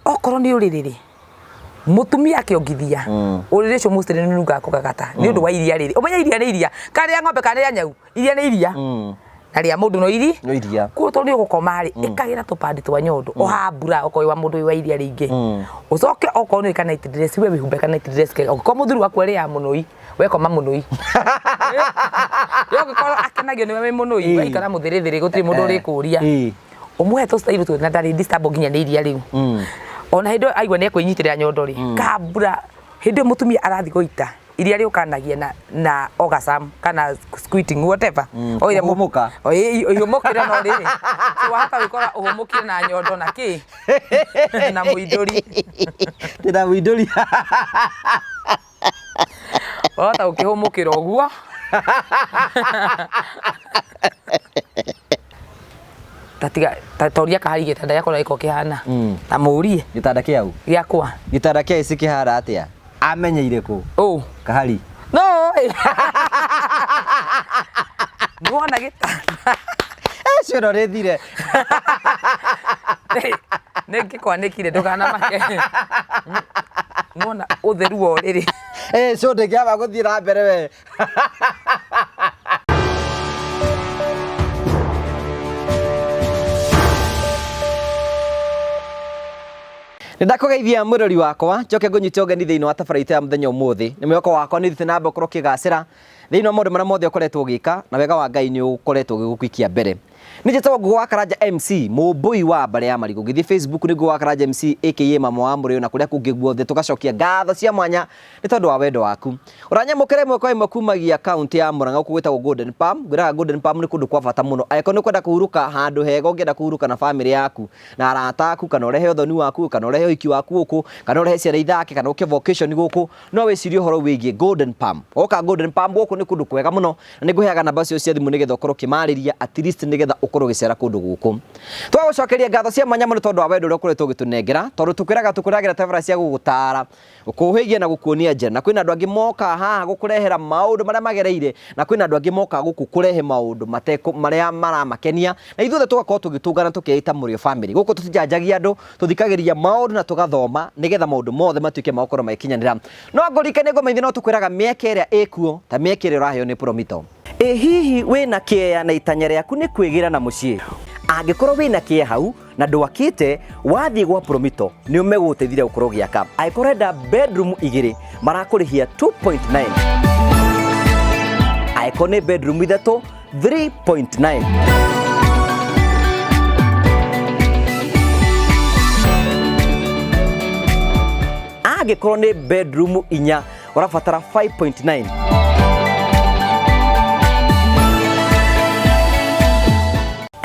Okorwo nĩ ũrĩrĩ rĩ, mũtumia akĩongithia ũrĩrĩ ũcio mostly nĩ ũnungaga kũgagata nĩ ũndũ wa iria rĩrĩ. Ũmenye iria nĩ iria, kana rĩa ng'ombe kana rĩa nyau, iria nĩ iria. Na rĩa mũndũ no iri. No iria. Koguo tondũ nĩ ũgũkoma rĩ, ĩkagĩra tũpandi twa nyondo, ũhambura okorwo wĩ wa mũndũ wĩ wa iria rĩingĩ. Ũcoke okorwo nĩ ka night dress, we wĩhumbe ka night dress kega. Ũngĩkorwo mũthuri waku arĩaga mũnũi, we koma mũnũi. We ũngĩkorwo akenagio nĩwe wĩ mũnũi, we ikara mũthĩrĩthĩrĩ gũtirĩ mũndũ ũrĩkũria. Ũmũhe tũ style tũ na ndarĩ disturb nginya nĩ iria rĩu. Ona hĩndĩ ĩyo aigua nĩ ekwĩnyitĩrĩra nyondo rĩ, kambura hĩndĩ ĩyo mũtumia arathiĩ gũita iria rĩũkanagia na orgasm kana squirting whatever. O iria Kũhũmũka. O ĩ ihũmũkĩre no rĩrĩ. So wahota gwĩkora ũhũmũkire na nyondo na kĩ? Na mũindũri. Ndĩna mũindũri. Wahota gũkĩhũmũkĩra ũguo. Ta tiga ta toria kahari gĩtanda gĩakwa ũrĩa gĩkoragwo kĩhana. Ta mũrie. Gĩtanda kĩaũ? Gĩakwa. Gĩtanda kĩa ici kĩhana atĩa? Amenyeire kũ? Ũ? Kahari. No. Nĩwona gĩtanda. Cio rĩthire. Nĩ ngĩkwanĩkire ndũkanamake. Nĩwona ũtheru wa ũrĩrĩ. Eh, cio ndĩngĩamba gũthiĩ na mbere we. Nĩ ndakũgeithia mwĩrori wakwa njoke ngũnyite ũgeni thĩinĩ wa tabarĩra itũ ya mũthenya ũmũthĩ. Nĩ mwĩhoko wakwa nĩ ũthiĩte na mbere gũkorwo ũkĩgacĩra thĩinĩ wa maũndũ marĩa mothe ũkoretwo ũgĩka na wega wa Ngai nĩ ũkoretwo ũgĩgũikia mbere. Nĩ njĩtagwo Ngũgũ wa Karanja MC, mũmbũi wa mbarĩ ya marigũ. Ngĩthiĩ Facebook nĩ Ngũgũ wa Karanja MC aka mama wa mũrĩo na kũrĩa kũngĩ guothe tũgacokia ngatho cia mwanya nĩ tondũ wa wendo waku. Ũranyamũkĩra ĩmwe kwa ĩmwe kumagia kaunti ya Murang'a gũkũ gwĩtagwo Golden Palm. Ngwĩraga Golden Palm nĩ kũndũ kwa bata mũno. Angĩkorwo nĩ ũkwenda kũhurũka handũ hega ũngĩenda kũhurũka na bamĩrĩ yaku na arata aku kana ũrehe ũthoni waku kana ũrehe ũhiki waku gũkũ kana ũrehe ciana ithake kana ũke vacation gũkũ no wĩcirie ũhoro wĩgiĩ Golden Palm. Woka Golden Palm gũkũ nĩ kũndũ kwega mũno na nĩ ngũheaga namba cio cia thimũ nĩgetha ũkorwo ũkĩmarĩria at least nĩgetha ũkorwo ũgĩcera kũndũ gũkũ. Twagũcokeria ngatho cia mwanya mũno tondũ wa wendo ũrĩa ũkoretwo ũgĩtũnengera tondũ tũkwĩraga tũkũrehagĩra tabara cia gũgũtara gũkũhĩgia na gũkuonia njĩra na kwĩna andũ angĩ moka haha gũkũrehera maũndũ marĩa magereire na kwĩna andũ angĩ moka gũkũ kũrehe maũndũ marĩa maramakenia na ithuothe tũgakorwo tũgĩtũngana tũkeita Mũrĩo family. Gũkũ tũtijanjagia andũ, tũthikagĩrĩria maũndũ na tũgathoma nĩgetha maũndũ mothe matuĩke ma gũkorwo magĩkinyanĩra. No ngũririkanie ngũmenyithie no tũkwĩraga mĩeke ĩrĩa ĩkuo ta mĩeke ĩrĩa ũraheo nĩ Promito. Ĩ hihi wĩna kĩea na itanya rĩaku nĩ kwĩgĩra na mũciĩ? Angĩkorwo wĩna kĩea hau na ndwakĩte, wathiĩ gwa Promito nĩo megũgũteithĩrĩria gũkorwo ũgĩaka. Angĩkorwo ũrenda bedroom igĩrĩ marakũrĩhia 2.9. Angĩkorwo nĩ bedroom ithatũ 3.9. Angĩkorwo nĩ bedroom inya ũrabatara 5.9.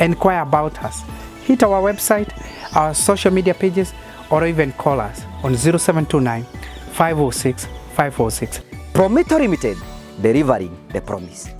Inquire about us. Hit our website, our social media pages, or even call us on 0729 506 506. Promito Limited, delivering the promise.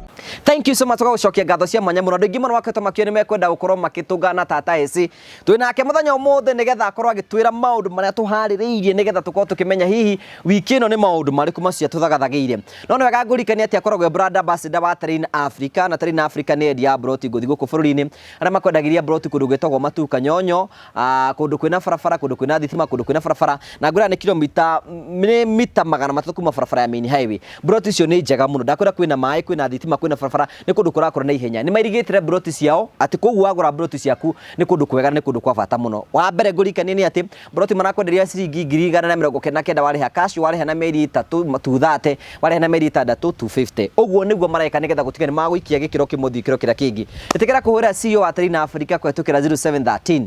Thank you so much tũgagũcokia ngatho cia mwanya mũno. Andũ aingĩ mũno makoretwo makĩũria nĩ mekwenda gũkorwo makĩtũngana na tata Esi. Twĩ nake mũthenya ũmũthĩ nĩgetha akorwo agĩtwĩra maũndũ marĩa tũharĩrĩirie nĩgetha tũkorwo tũkĩmenya hihi wiki ĩno nĩ maũndũ marĩkũ macio tũthagathagĩire. No nĩ wega ngũririkanie atĩ akoragwo e brand ambassador wa Terrain Africa na Terrain Africa nĩ endia a mburoti ngũthi gũkũ bũrũri-inĩ arĩa makwendagĩria mburoti kũndũ gwĩtagwo Matuka Nyonyo, kũndũ kwĩna barabara, kũndũ kwĩna thitima, kũndũ kwĩna barabara na ngwĩra nĩ kilomita nĩ mita 300 kuma barabara ya main highway. Mburoti icio nĩ njega mũno, ndakwĩra kwĩna maĩ, kwĩna thitima, kwĩna barabara, nĩ kũndũ kũrakũra na ihenya. Nĩ mairigĩtĩre mburoti ciao atĩ koguo wagũra mburoti ciaku nĩ kũndũ kwega na nĩ kũndũ kwa bata mũno. Wa mbere ngũririkanie nĩ atĩ mburoti marakwenderia ciringi 199,000 warĩha cash, warĩha na mĩeri ĩtatũ 230, warĩha na mĩeri ĩtandatũ 250. Ũguo nĩguo mareka nĩgetha gũtiga nĩ magũikia gĩkĩro kĩmwe ũthiĩ gĩkĩro kĩrĩa kĩngĩ. Ĩtĩkĩra kũhũrĩra CEO wa Terrain Africa kũhetũkĩra 0713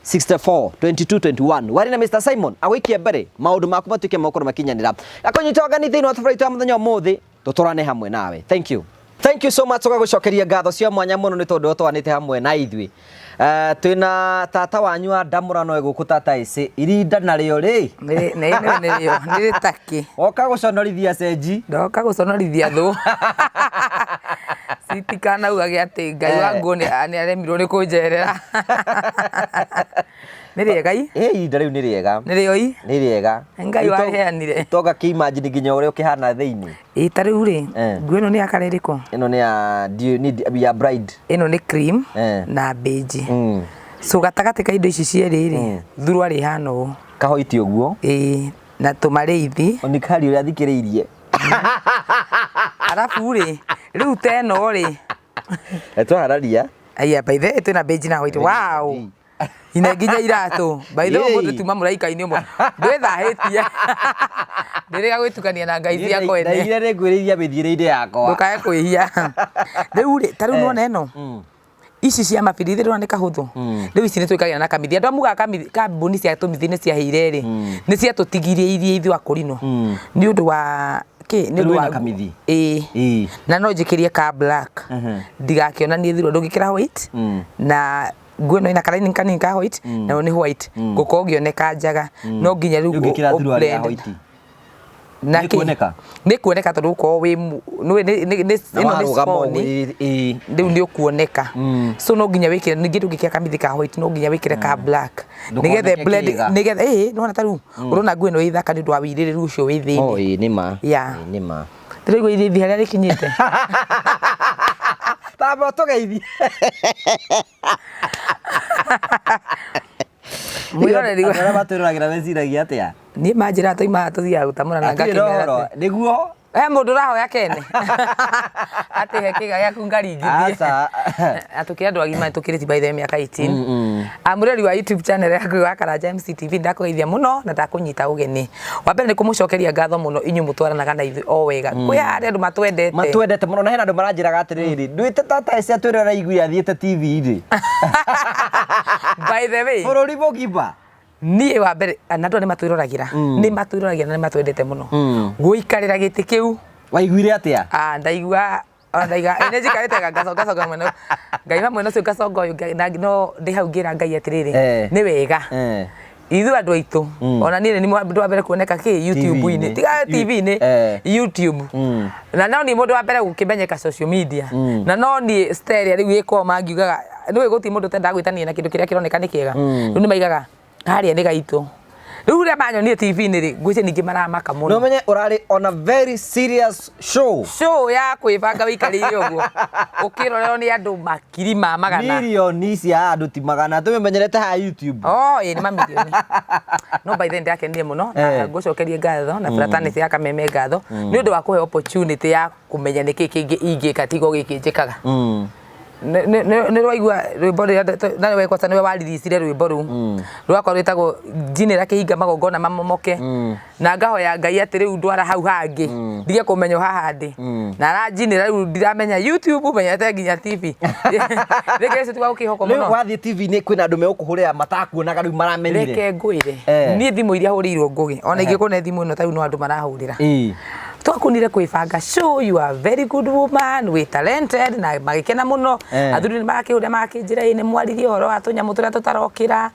64 22 21. Warĩ na Mr Simon agũikie mbere maũndũ maku matuĩke ma gũkorwo makinyanĩra. Gakũnyita ũgeni thĩinĩ wa tabarĩra itũ ya mũthenya ũmũthĩ tũtũrane hamwe nawe. Thank you. Thank you so much tũgagũcokeria ngatho cia mwanya mũno nĩ tondũ ũtwanĩte hamwe na ithuĩ. Twĩna tata wanyu wa ndamũrano gũkũ tata ĩcĩ irinda narĩo rĩ Nĩ nĩ nĩ nĩ rĩtakĩ. Woka gũconorithia cenji. Ndoka gũconorithia thũ. Citikanaugage atĩ Ngai wa nguo nĩ aremirwo nĩ kũnjerera. Nĩ rĩega i? Ĩ irinda rĩu nĩ rĩega. Nĩ rĩo i? Nĩ rĩega. Ngai waheanire. Toga kĩ imagine nginya ũrĩa ũkĩhana thĩinĩ. Ĩ ta rĩu rĩ, nguo ĩno nĩ ya kara ĩrĩkũ? Ĩno nĩ ya ndiũĩ nĩ ya bride. Ĩno nĩ cream na beige. So gatagatĩ ka indo ici cierĩ rĩ, thuruarĩ ĩhana ũũ. Kahoiti ũguo. Ĩĩ, na tũmarĩithi. Onikari ũrĩa athikĩrĩirie. Arabu rĩ, rĩu ta ĩno rĩ, Twahararia. Aya, by the way, twĩna beige na white. Wow. Ina nginya iratũ. By the way, ũmũthĩ tuma mũraika-inĩ ũmwe. Ndwĩthahĩtie. Ndĩrĩga gwĩtukania na ngai cia kwene. Ndaigire nĩ ngwĩrĩiria mĩthiĩre-inĩ yakwa. Ndũkae kwĩhia. Rĩu rĩ, ta rĩu nĩwona ĩno? Ici cia mabirithi ndĩrona nĩ kahũthũ. Rĩu ici nĩ twĩkagĩra na kamithi. Andũ a mugaga kamithi, kambuni cia tũmithi nĩ ciahĩire rĩ, nĩ ciatũtigiririe ithuĩ akũrinũ. Nĩ ũndũ wa kĩ? Nĩ Rĩu ũndũ wĩna wa kamithi? Ĩĩ. Ĩĩ. Na no njĩkĩrie ka black. Ndigakĩonanie thirũ ndũngĩkĩra white na nguo ĩno ĩna karaini kanini ka white nayo nĩ white. Ngũkorwo ngĩoneka njaga. No nginya rĩu Ũngĩkĩra thuruarĩ ya ũ-blend. hoiti. Na Nĩ kĩ? kuoneka? Nĩ kuoneka tondũ ũkorwo wĩ nĩ Na ĩno nĩ warũgama ũguo, sponi. ĩĩ, ĩĩ. Rĩu nĩ ũkuoneka. So no nginya wĩkĩre, ningĩ ndũngĩkĩra kamithi ka white, no nginya wĩkĩre ka black. Ndũkoneke Nĩgetha blend, kĩĩga. nĩgetha ĩĩ nĩwona ta rĩu ũrona nguo ĩno ĩ thaka nĩ ũndũ wa wĩirĩrĩru ũcio wĩ thĩinĩ. Oh, ĩĩ, nĩ ma. Yeah. Ĩĩ, nĩ ma. Ndĩraigua irĩthi harĩa rĩkinyĩte. Tamba ũtũgeithie. Mwĩroreri Andũ arĩa matwĩroragĩra meciragia atĩa? Niĩ manjĩraga twauma tũthiaga gũtamũra na Hatirĩ na ngakĩmera ũhoro. atĩ Nĩguo. He mũndũ ũrahoya kene atĩ he kĩga gĩaku ngaringithie. Aca. Atũkĩra andũ agima tũkĩrĩti by the way mĩaka 18. Mũrori wa YouTube channel yaku wa Karanja MCTV ndakũgeithia mũno na ndakũnyita ũgeni. Wa mbere nĩ kũmũcokeria ngatho mũno inyuĩ mũtwaranaga na ithuĩ o wega. Kwĩ harĩa andũ matwendete. Matwendete mũno na hena andũ maranjĩraga atĩrĩrĩ, ndwĩte tata eci atwĩre araiguire athiĩte TV-inĩ. By the way, Bũrũri mũgima. Niĩ wa mbere na andũ nĩ matwĩroragĩra. Nĩ matwĩroragĩra na nĩ matwendete mũno. Gũikarĩra gĩtĩ kĩu Waiguire atĩa? Ah, ndaigua ona ndaiga nĩ njikarĩte ngaconga conga mwena ngaima mwena ũcio ngaconga ũyũ na no ndĩ hau ngĩra Ngai atĩrĩrĩ nĩ wega ithuĩ andũ aitũ ona niĩ nĩ mũndũ wa mbere kuoneka kĩ YouTube-inĩ tiga TV-inĩ YouTube na no niĩ mũndũ wa mbere gũkĩmenyeka social media na no niĩ Sterĩa rĩu ĩkorwo mangiugaga nĩũĩ gũtirĩ mũndũ ũtendaga gwĩtania na kĩndũ kĩrĩa kĩroneka nĩ kĩega rĩu nĩ maigaga harĩa nĩ gaitũ rĩu rĩrĩa manyonire TV-inĩ rĩ ngwĩciria ningĩ maramaka mũno. No menye ũrarĩ on a very serious show. Show ya kwĩbanga wĩikarĩire ũguo ũkĩrorerwo nĩ andũ makiri ma magana. Mirioni cia andũ ti magana tũmemenyerete ha YouTube. Oh, ĩĩ nĩ mamirioni. No by then ndakenire mũno na ngũcokerie ngatho na fraternity ya Kameme ngatho nĩ ũndũ wa kũhe opportunity ya kũmenya nĩkĩ kĩngĩ ingĩka tiga o gĩkĩ njĩkaga. Nĩ rwaigua rwĩmbo rũrĩa na we kwanza nĩwe wariricire rwĩmbo rũu rwakwa rwĩtagwo njinĩra kĩhinga magongona mamomoke na ngahoya Ngai atĩ rĩu ndwara hau hangĩ ndige kũmenywo haha ndĩ na aranjinĩra rĩu ndiramenya YouTube menyete nginya TV rĩngĩ ũcio ti wa gũkĩhokwo Rĩu mũno. wathiĩ TV-inĩ kwĩna andũ megũkũhũrĩra matakuonaga rĩu maramenyire. Reke ngwĩre niĩ thimũ iria hũrĩirwo Ngũgĩ ona ingĩkũne thimũ ĩno ta rĩu no andũ marahũrĩra. Twakunire kwĩbanga show you are very good woman we talented na magĩkena mũno athuri nĩ marakĩhũrĩra magakĩnjĩra ĩ nĩ mwaririe ũhoro wa tũnyamũ tũrĩa tũtarokĩra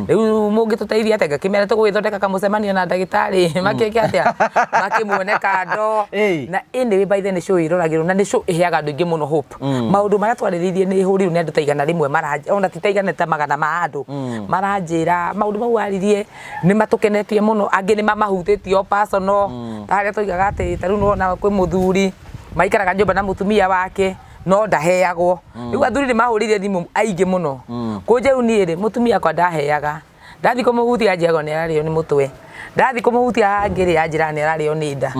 rĩu mũngĩtũteithia atĩa ngakĩmera tũgũgĩthondeka kamũcemanio na ndagĩtarĩ makĩke atĩa makĩmuone kando na anyway by the nĩ show ĩroragĩrwo na nĩ show ĩheaga andũ aingĩ mũno hope maũndũ marĩa twarĩrĩirie nĩ hũrirwo nĩ andũ ta 100 maranjĩra ona ti ta igana ta magana ma andũ maranjĩra maũndũ mau waririe nĩ matũkenetie mũno angĩ nĩ mamahutĩtie o personal ta harĩa tũigaga atĩ ta rĩu nĩwona kwĩ mũthuri maikaraga nyũmba na mũtumia wake no ndaheagwo rĩu athuri nĩ mahũrĩire thimũ aingĩ mũno kũnja rĩu niĩ rĩ mũtumia akwa ndaheaga ndathi kũmũhutia anjĩraga nĩ ararĩo nĩ mũtwe ndathi kũmũhutia hangĩ rĩ anjĩraga nĩ ararĩo nĩ nda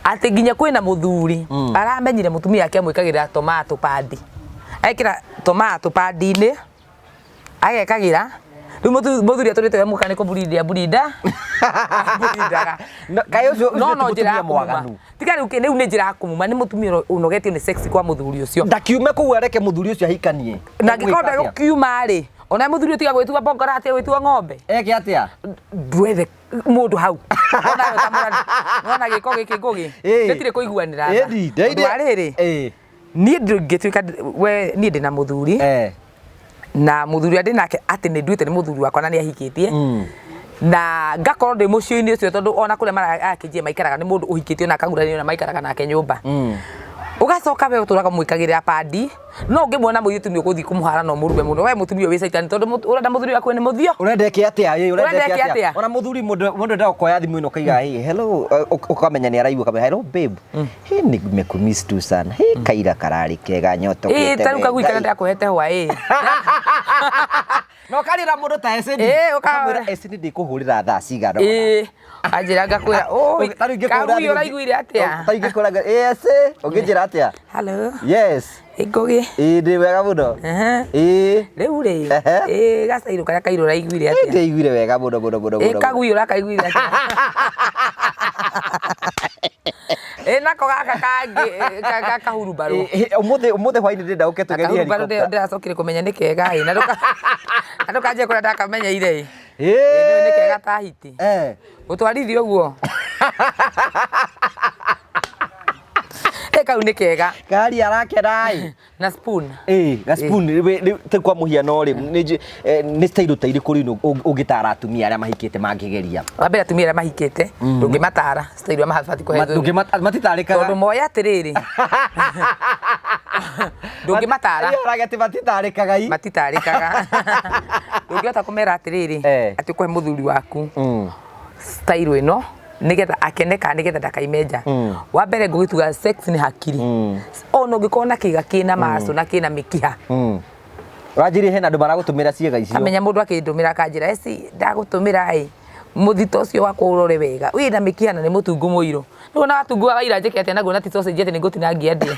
atĩ nginya kwĩna mũthuri aramenyire mũtumia wake amwĩkagĩra tomato padi ekĩra tomato padi-inĩ agekagĩra rĩu mũthuri atũrĩte we mũka nĩ kũburindia burinda burindaga Kaĩ ũcio no ũcio no ti njĩra mũtumia ya kũmuma mwaganu. tiga rĩu rĩu nĩ njĩra ya kũmuma nĩ mũtumia ũnogetio nĩ sex kwa mũthuri ũcio Ndakiume kũu areke mũthuri ũcio ahikanie. Na angĩkorwo Egwĩka atĩa? ndegũkiuma rĩ ona mũthuri ũyũ tiga gwĩtua bongora atige gwĩtua ng'ombe Eke atĩa? Ndwethe mũndũ hau ona we ta mũrani nona gĩko gĩkĩ Ngũgĩ gĩtirĩ kũiguanĩra tha. Ĩni, Ũndũ wa rĩrĩ niĩ ndingĩtuĩka we niĩ ndĩna mũthuri na mũthuri ũrĩa ndĩ nake atĩ nĩ nduĩte nĩ mũthuri wakwa na nĩ ahikĩtie na ngakorwo ndĩ mũciĩ-inĩ ũcio tondũ ona kũrĩa marakĩnjia maikaraga nĩ mũndũ ũhikĩtio na akagurario na maikaraga nake nyũmba ũgacoka we ũtũraga mwĩkagĩrĩra padi no ũngĩmuona mũirĩtu nĩ ũgũthiĩ kũmũhara na ũmũrume mũno we mũtumia ũyũ wĩ caitani tondũ ũrenda mũthuri waku nĩ mũthio. Ũrenda eke atĩa? Ĩ, Ũrenda eke atĩa? Ona mũthuri mũndũ endaga kuoya thimũ ĩno ũkaiga hey, hello ũkamenya nĩ araigua ũkamenya hello babe. Hey, nimekumiss tu sana. Hey, kaira kararĩ kega nyotokete. Ĩ ta rĩu kaguikara ndakũhete hwaĩ. Na ũkarĩra mũndũ ta Eseni. Ĩĩ, Ũkamwĩra Eseni ndĩkũhũrĩra thaa cigana ũna. Ĩĩ, anjĩra ngakwĩra, "Ũi, Ta rĩu ingĩkũhũrĩra kagui thimũ- ũraiguire atĩa?" Ta ingĩkũhũrĩra ĩĩ Esi, ũngĩnjĩra atĩa? Hello. Yes. Ĩ, Ngũgĩ. Ĩĩ ndĩ wega mũno. Ehe. Ĩĩ. Rĩu rĩ, Ehe. ĩĩ gacairũ karĩa kairũ ũraiguire Ĩĩ, atĩa? ndĩiguire wega mũno mũno mũno Ĩ mũno. kagui ũrakaiguire atĩa? Ĩ nako gaka kangĩ ĩ, kahurumbarũ. Ĩ, ĩ, Ũmũthĩ ũmũthĩ hwainĩ ndĩrenda ũke tũgerie Kahurumbarũ helicopter. ndĩracokire kũmenya nĩ kega ĩ, na ndũkanjie kũrĩa ndakamenyeire ĩ. Ĩ. Ĩ, nĩ kega ta hiti. Eh. Gũtwarithia ũguo. Ĩ kau nĩ kega. Kari arakena ĩ. Na spoon. Ĩ, ga spoon rĩu ta kwa mũhiano rĩ, nĩ style ta irĩkũ rĩu ũngĩtara atumia arĩa mahikĩte mangĩgeria? Wa mbere atumia arĩa mahikĩte ndũngĩmatara style ũrĩa mabatiĩ kũhe Matitarĩkaga. Tondũ moya atĩrĩrĩ. Ndũngĩmatara. Ĩ, araga atĩ matitarĩkaga i. Matitarĩkaga. Ndũngĩhota kũmera atĩrĩrĩ, atĩ ũkũhe mũthuri waku style ĩno nigetha akene kana nigetha ndakaime nja. Wa mbere ngũgĩtuga sex nĩ hakiri. Ona ũngĩkorwo na kĩga kĩna maco na kĩna mĩkiha. Ũranjĩrire hena andũ maragũtũmĩra ciĩga icio. Amenya mũndũ akĩndũmĩra akanjĩra eci ndagũtũmĩra ĩ mũthito ũcio wakwa ũrore wega wĩna mĩkiha na nĩ mũtungu mũirũ. Rĩu ona watungu wa ira njĩke atĩa naguo na ti sausage atĩ nĩngũtinangia ndĩe.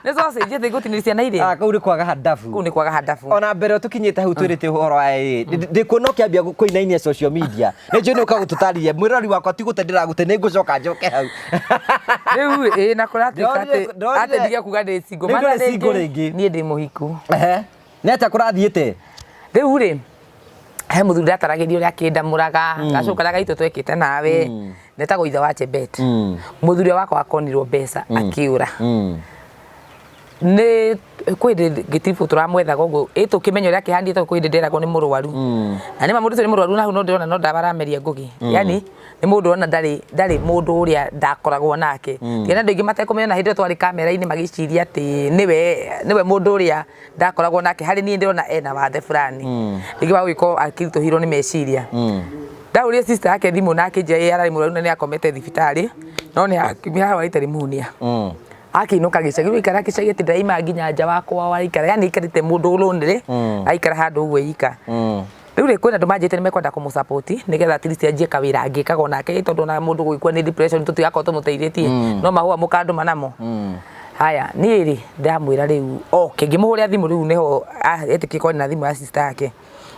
Nĩ sausage atĩ ngũtinĩria ciana irĩe. Ah, kũu nĩ kwaga handabu. Kũu nĩ kwaga handabu. Ona mbere ũtũkinyĩte hau twĩrĩte ũhoro wa ĩ ndĩkuona ũkĩambia kũinainia social media nĩ njũĩ nĩ ũka gũtũtarĩria mwĩrori wakwa ti gũte ndĩragũte nĩ ngũcoka njoke hau. Rĩu ĩ na kũratuĩka atĩ Ndonire- atĩ ndige kuga ndĩ single. Rĩu Mana ndũrĩ single rĩngĩ rĩngĩ. niĩ ndĩ mũhiku. Ehe. Nĩ atĩa kũrathiĩte? Rĩu rĩ he mũthuri ndataragĩria ũrĩa akĩndamũraga gacoka karĩa gaitũ twekĩte nawe netagwo ithe wa Chebet. Mũthuri ũrĩa wakwa akonirwo mbeca akĩũra. Nĩ kwĩ hĩndĩ gĩtiribũ tũramwethaga ũguo ĩ tũkĩmenya ũrĩa akĩhanire tondũ kwĩ hĩndĩ nderagwo nĩ mũrwaru. Na nĩma mũndũ ũcio nĩ mũrwaru na hau no ndĩrona no ndawa arameria Ngũgĩ. Yani nĩ mũndũ ũrona ndarĩ mũndũ ũrĩa ndakoragwo nake. Tiga andũ aingĩ matekũmenya na hĩndĩ ĩyo twarĩ kamera-inĩ magĩciria atĩ nĩwe mũndũ ũrĩa ndakoragwo nake. Harĩ niĩ ndĩrona ena wathe fulani. Rĩngĩ wa gũgĩkorwo akĩritũhĩirwo nĩ meciria. Ndahũrire sister yake thimũ na akĩnjĩra ĩ ararĩ mũrwaru na nĩ akomete thibitarĩ no nĩ arwarĩte pneumonia. Akĩinũka gĩcagi, rĩu aikara gĩcagi atĩ ndaraima nginya nja wakwa waikara, yani aikarĩte mũndũ lonely, aikara handũ ũguo ika. Rĩu rĩ kwĩna andũ manjĩte nĩ mekwenda kũmũ support nĩgetha at least anjie kawĩra angĩkaga onake tondũ ona mũndũ gũgĩkua nĩ depression tũtigakorwo tũmũteithĩtie no mahũa mũkandũma namo. Haya niĩ rĩ ndamwĩra rĩu oke ngĩmũhũrĩra thimũ rĩu nĩho etĩkĩrie korwo na thimũ ya sister yake.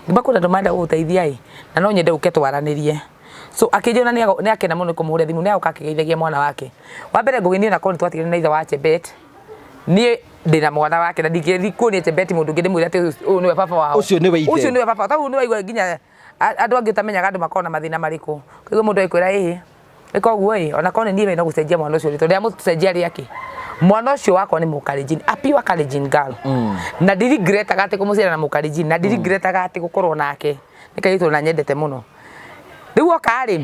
Ngĩmwĩra kwĩna andũ marenda gũgũteithia ĩ na no nyende ũke twaranĩrie. So akĩnjĩra nĩ akena mũno nĩ kũmũhũrĩra thimũ nĩ agoka akĩgeithagia mwana wake. Wa mbere Ngũgĩ niĩ onakorwo nĩ twatigire na ithe wa Chebet niĩ ndĩna mwana wake na ndingĩthiĩ kuonia Chebet mũndũ ũngĩ ndĩmwĩre atĩ ũyũ nĩwe baba wao. Ũcio nĩwe ithe. Ũcio nĩwe baba. Tondũ nĩ waigua nginya andũ angĩ ũtamenyaga andũ makoragwo na mathĩna marĩkũ. Ũkaigua mũndũ agĩkwĩra ĩhĩ ĩka ũguo ĩ ona korwo nĩ niĩ we no gũcenjia mwana ũcio rĩtwa ndĩramũcenjia rĩakĩ. Mwana ũcio wakwa nĩ Mũkalenjin, a pure Kalenjin girl. Na ndiregretaga atĩ kũmũciara na Mũkalenjin na ndiregretaga atĩ gũkorwo nake. Nĩ kairĩtu na nyendete mũno. Rĩu oka rĩ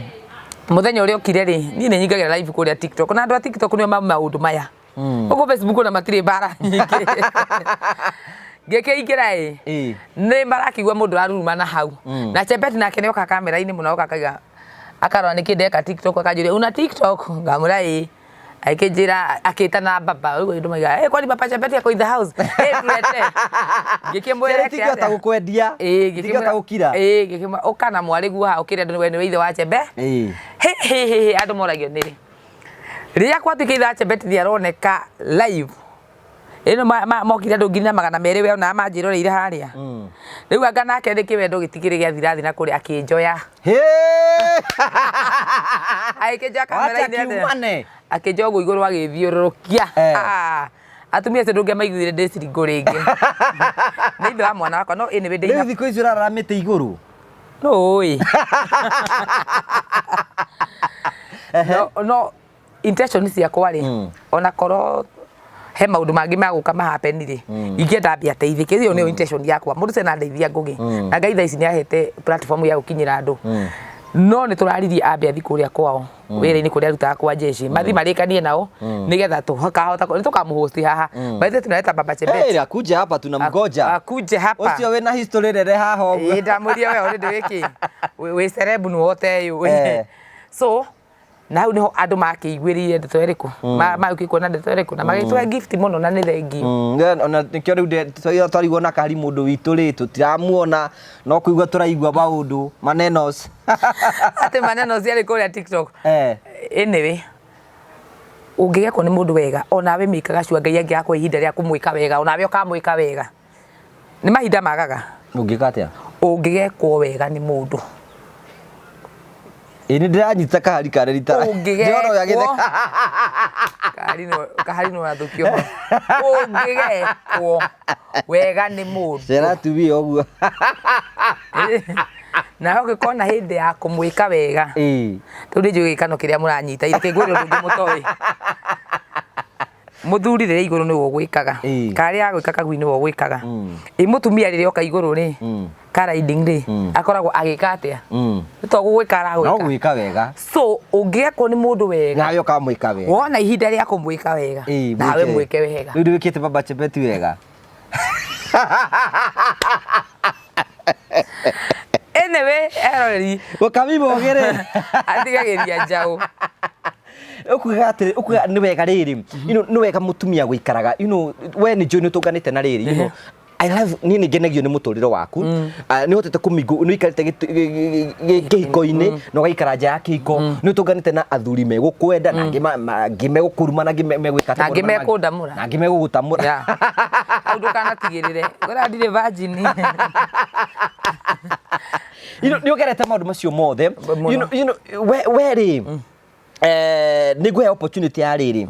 mũthenya ũrĩa okire rĩ niĩ nĩ nyingagĩra live kũrĩa TikTok na andũ a TikTok nĩo ma maũndũ maya. Gũkũ Facebook ona matirĩ mbara nyingĩ. Ngĩkĩingĩra ĩ nĩ marakĩigua mũndũ araruruma na hau. Na Chebet nake nĩ oka kamera-inĩ mũno oka akaiga akarora nĩkĩ ndeka TikTok akanjũria una TikTok ngamwĩra ĩ akĩnjĩra akĩtana baba rĩu andũ maigaga eh kwani baba Chebet ako in the house eh tulete ngĩkĩmwĩra Ciana itingĩhota gũkwendia itingĩhota gũkira ĩ ngĩkĩmwĩra ũka na mwarĩguo haha ũkĩre andũ we nĩwe ithe wa Chebe Ĩ. he he he he andũ moragio nĩrĩ rĩrĩa gwatuĩka ithe wa Chebet nĩaroneka live ĩno mokire andũ 1200 we ona manjĩroreire harĩa rĩu anga nake nĩ kĩwendo gĩtikĩrĩ gĩathira thĩ na kũrĩa akĩnjoya Hĩ! agĩkĩnjoya Wacha kamera-inĩ atĩa? kiumane. Akĩnjoya ũguo igũrũ agĩthiũrũrũkia. Eh. Ah, atumia acio ndũngĩamaiguire ndĩ ciringũ rĩngĩ. Nĩ ithe wa mwana wakwa no anyway Rĩu ndĩina thikũ ici ũrarara mĩtĩ igũrũ. No ũĩ. No, no intention ciakwa rĩ ona korwo he maũndũ mangĩ magũka ma happen rĩ ingĩenda ambie ateithĩke ĩyo nĩyo intention yakwa mũndũ ũcio ndandeithia Ngũgĩ na Ngai thaa ici nĩ ahete platform ya gũkinyĩra andũ no nĩ tũraririe ambe athiĩ kũrĩa kwao wĩra-inĩ kũrĩa arutaga kwa jeshi mathiĩ marĩkanie nao nĩgetha tũkahota nĩ tũkamũhosti haha by the way tunaleta Baba Chebet Hey, akuje hapa tunamgoja. Akuje hapa Ũcio wĩna history rere haha ũguo. Ĩĩ ndamwĩrire we already wĩkĩ wĩ celeb nĩ wote yũ. Eh. So Na hau niho andũ makĩiguĩrĩire ndeto ĩrĩkũ, magĩũkĩ kuona ndeto ĩrĩkũ na magĩtũhe gift mũno na nĩ thengiũ. Ona nĩkĩo rĩu twarigwo na kahari mũndũ witũ rĩ, tũtiramuona no kũigua tũraigua maũndũ manenos. Atĩ maneno ciarĩ kũrĩa TikTok. Anyway, ũngĩgekwo nĩ mũndũ wega onawe mĩkaga cua Ngai angĩgakũhe ihinda rĩa kũmwĩka wega onawe ũkamwĩka wega. Nĩ mahinda magaga. Ũngĩka atĩa? Ũngĩgekwo wega nĩ mũndũ. Ĩ nĩ ndĩranyita kahari karĩ rita. Ũngĩgekwo kahari no kahari no athũkio. Ũngĩgekwo wega nĩ mũndũ. Cera tubia ũguo. Nawe ũngĩkona hĩndĩ ya kũmwĩka wega. Rĩu nĩ njũĩ gĩkano kĩrĩa mũranyita reke ngwĩre ũndũ ũngĩ mũtoĩ. Mũthuri rĩrĩa igũrũ nĩwe ũgwĩkaga. Kana rĩrĩa agwĩka kagui nĩwe ũgwĩkaga. Ĩ mũtumia rĩrĩa oka igũrũ rĩ, ka riding rĩ, akoragwo agĩka atĩa? Nĩ to gũgwĩka aragwĩka. No gwĩka wega. So ũngĩekwo nĩ mũndũ wega. Nawe ũkamwĩka wega. Wona ihinda rĩa kũmwĩka wega. Nawe mwĩke wega. Rĩu ndĩwĩkĩte Baba Chebet wega. Anyway, eroreri. Gũkamima ũgĩrĩ. Atigagĩria njaũ. Ukuga atĩrĩ, ukuga nĩ wega rĩrĩ, you know, nĩ wega mũtumia gũikaraga, you know, we nĩ njũĩ nĩ ũtũnganĩte na rĩrĩ, you know, I love, niĩ nĩ ngenagio nĩ mũtũrĩre waku. Nĩ ũhotete kũmingo, nĩ ũikarĩte kĩhiko-inĩ na ũgaikara nja ya kĩhiko, nĩ ũtũnganĩte na athuri megũkwenda na angĩ angĩ megũkũruma na angĩ megwĩka atĩa Na angĩ maũndũ marĩa mangĩ. mekũndamũra. Na angĩ megũgũtamũra. Yeah. Hau ndũkanatigĩrĩre. Ngwĩra ndirĩ virgin. You know, nĩ ũgerete maũndũ macio mothe. Mũno. You know, you know, we rĩ, nĩ ngũhe opportunity ya rĩrĩ,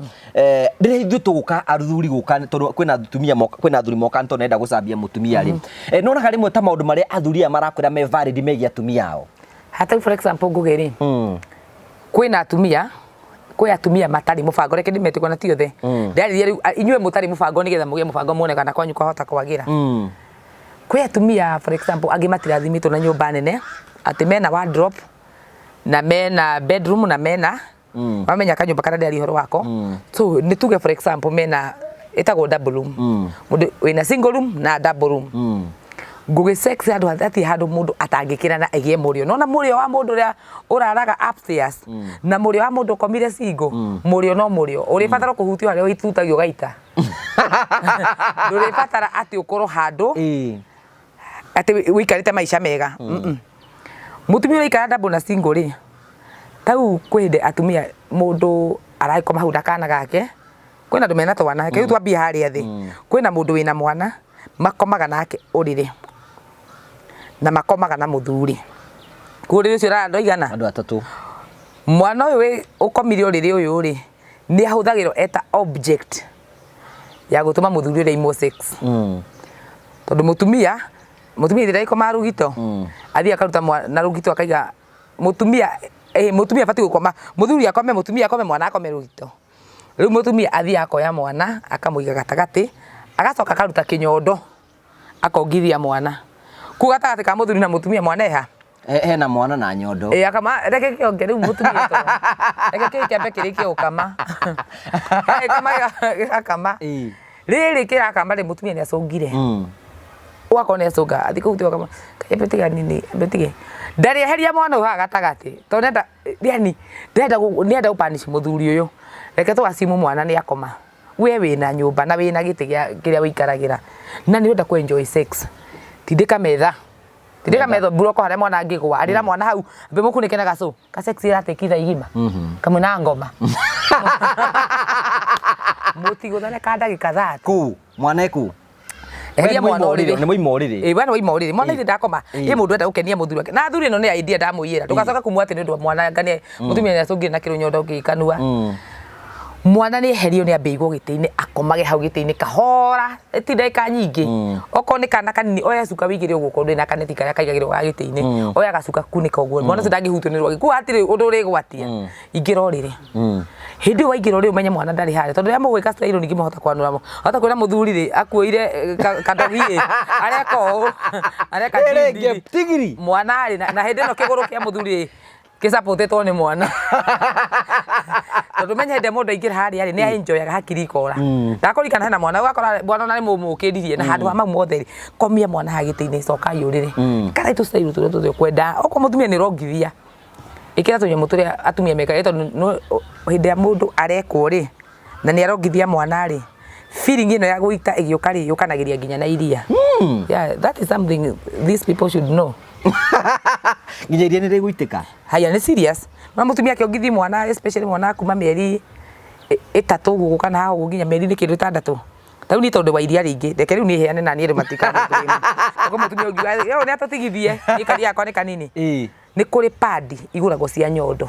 rĩrĩa ithuĩ tũgũka athuri gũka tondũ kwĩna atumia moka, kwĩna athuri moka nĩ tondũ nenda gũcambia mũtumia rĩ, nĩwonaga rĩmwe ta maũndũ marĩa athuri aya marakwĩra me valid megiĩ atumia ao? Hatarĩ, for example, Ngũgĩ rĩ, kwĩna atumia, kwĩ atumia matarĩ mũbango, reke ndĩmete ũguo na ti othe. Ndĩrarĩria rĩu inyuĩ mũtarĩ mũbango nĩgetha mũgĩe mũbango muone kana kwanyu kwahota kwagĩra. Kwĩ atumia, for example, angĩ matirathimĩtwo na nyũmba nene, atĩ mena wardrobe na mena bedroom na mena mamenya kanyũmba karĩa ndĩraria ũhoro wako. So nĩ tuge, for example, mena ĩtagwo double room, mũndũ wĩna single room na double room. Ngũgĩ sex handũ hatirĩ handũ mũndũ atangĩkĩra na ĩgĩe mũrĩo. Nona mũrĩo wa mũndũ ũrĩa ũraraga upstairs na mũrĩo wa mũndũ ũkomire single, mũrĩo no mũrĩo ũrĩbatara kũhutio harĩa ũitutagio ũgaita. Ndũrĩbatara atĩ ũkorwo handũ atĩ ũikarĩte maica mega. Mũtumia ũraikara double na single rĩ, tau kwĩ hĩndĩ atumia mũndũ aragĩkoma hau na kana gake, kwĩna andũ mena twana, reke rĩu twambie harĩa thĩ. Kwĩna mũndũ wĩna mwana makomaga nake ũrĩrĩ na makomaga na mũthuri. Koguo ũrĩrĩ ũcio ũrara andũ aigana? Andũ atatũ. Mwana ũyũ ũkomire ũrĩrĩ ũyũ rĩ, nĩ ahũthagĩrwo eta object ya gũtũma mũthuri ũrĩa aimwo sex. Tondũ mũtumia ithe ndagĩkomaga rũgito, athiĩ akaruta na rũgito akaiga mũtumia, mũtumia abatiĩ gũkoma, mũthuri akome, mũtumia akome, mwana akome rũgito. Rĩu mũtumia athiĩ akoya mwana akamũiga gatagatĩ, agacoka akaruta kĩnyondo akongithia mwana. Kũu gatagatĩ ka mũthuri na mũtumia mwana eha? Hena mwana na nyondo. Akama reke kĩonge rĩu mũtumia toro. Reke kĩĩ kĩambe kĩrĩkie gũkama. Gĩkama gĩgakama. Rĩrĩ kĩrakama rĩ, mũtumia nĩ acũngire. Ũgakorwo nĩ acũnga, athiĩ kũu tiga ambe tiga nini, ambe tige. Ndarĩeheria mwana ũyũ haha gatagatĩ, tondũ nĩenda, yani ndĩrenda nĩenda gũ punish mũthuri ũyũ. Reke tũ assume mwana nĩ akoma. We wĩna nyũmba na wĩna gĩtĩ gĩa kĩrĩa wĩikaragĩra na nĩ ũrenda kũ enjoy sex. Tindĩka metha. Tindĩka metha mburoko harĩa mwana angĩgũa. Arĩra mwana hau, ambe mũkunĩke na gacũ. Ka sex ĩratĩki thaa igima. Kamwe na ngoma. Mũtigũthane ka ndagĩka 30. Kũ? Mwana ekũ? Eheria mwana ũrĩrĩ. Nĩ mwaima ũrĩrĩ. Ĩ, we nĩ waima ũrĩrĩ. Mwana ithe ndakoma. Ĩ mũndũ enda gũkenia mũthuri wake. Na athuri ĩno nĩ idea ndamũiyĩra. Ndũgacoke kumwa atĩ nĩ ũndũ wa mwana anga nĩ mũtumia nĩ acũngire na kĩrũnyondo gĩkanua. Mwana nĩ eherio nĩ ambe aigwo gĩtĩ-inĩ akomage hau gĩtĩ-inĩ kahora ti ndagĩka nyingĩ. Okorwo nĩ kana kanini oya cuka wĩigĩre ũguo okorwo ndũrĩ na kaneti karĩa kaigagĩrwo ga gĩtĩ-inĩ oya gacuka kunĩka ũguo mwana ũcio ndangĩhutio nĩ rwagĩ. Koguo hatirĩ ũndũ ũrĩgwatia. Ingĩra ũrĩrĩ. Hĩndĩ ĩyo waingĩra ũrĩrĩ ũmenye mwana ndarĩ harĩa tondũ rĩrĩa mũgwĩka style ningĩ mwahota kwanũra wahota kwĩra mũthuri rĩ akuoire kadogi ĩ areka ũũ areka Rĩrĩ ndindiri. tigiri. Mwana rĩ na hĩndĩ ĩno kĩgũrũ kĩa mũthuri rĩ gĩcapũtĩtwo nĩ mwana. Tondũ menya hĩndĩ ĩrĩa mũndũ aingĩra harĩa rĩ nĩ enjoyaga hakiri ikora. Ndakũririkana hena mwana ũgakora mwana ona nĩ mũmũkĩririe na handũ ha mau mothe rĩ komia mwana haha gĩtĩ-inĩ cokai ũrĩrĩ. Karai tũ style tũrĩa tuothe ũkwenda okorwo mũtumia nĩ ũrongithia. Ĩkĩra tũnyamũ tũrĩa atumia mekaga tondũ hĩndĩ ĩrĩa mũndũ arekwo rĩ na nĩ arongithia mwana rĩ, feeling ĩno ya gũita ĩgĩũka rĩ, yũkanagĩria nginya na iria. Yeah, that is something these people should know. Nginya iria nĩ rĩgũitĩka. Haya, nĩ serious. No mũtumia akĩongithia mwana, especially mwana kuma mĩeri 3 ũguo gũka na haha ũguo nginya mĩeri nĩ kĩndũ 6. Ta rĩu niĩ tondũ wa iria rĩingĩ, reke rĩu niĩ heane na niĩ andũ matikanamblame. Ũguo mũtumia ũngiuga, "Ĩ, ũyũ nĩ atũtigithie, niĩ karia gakwa nĩ kanini." Nĩ kũrĩ padi igũragwo cia nyondo.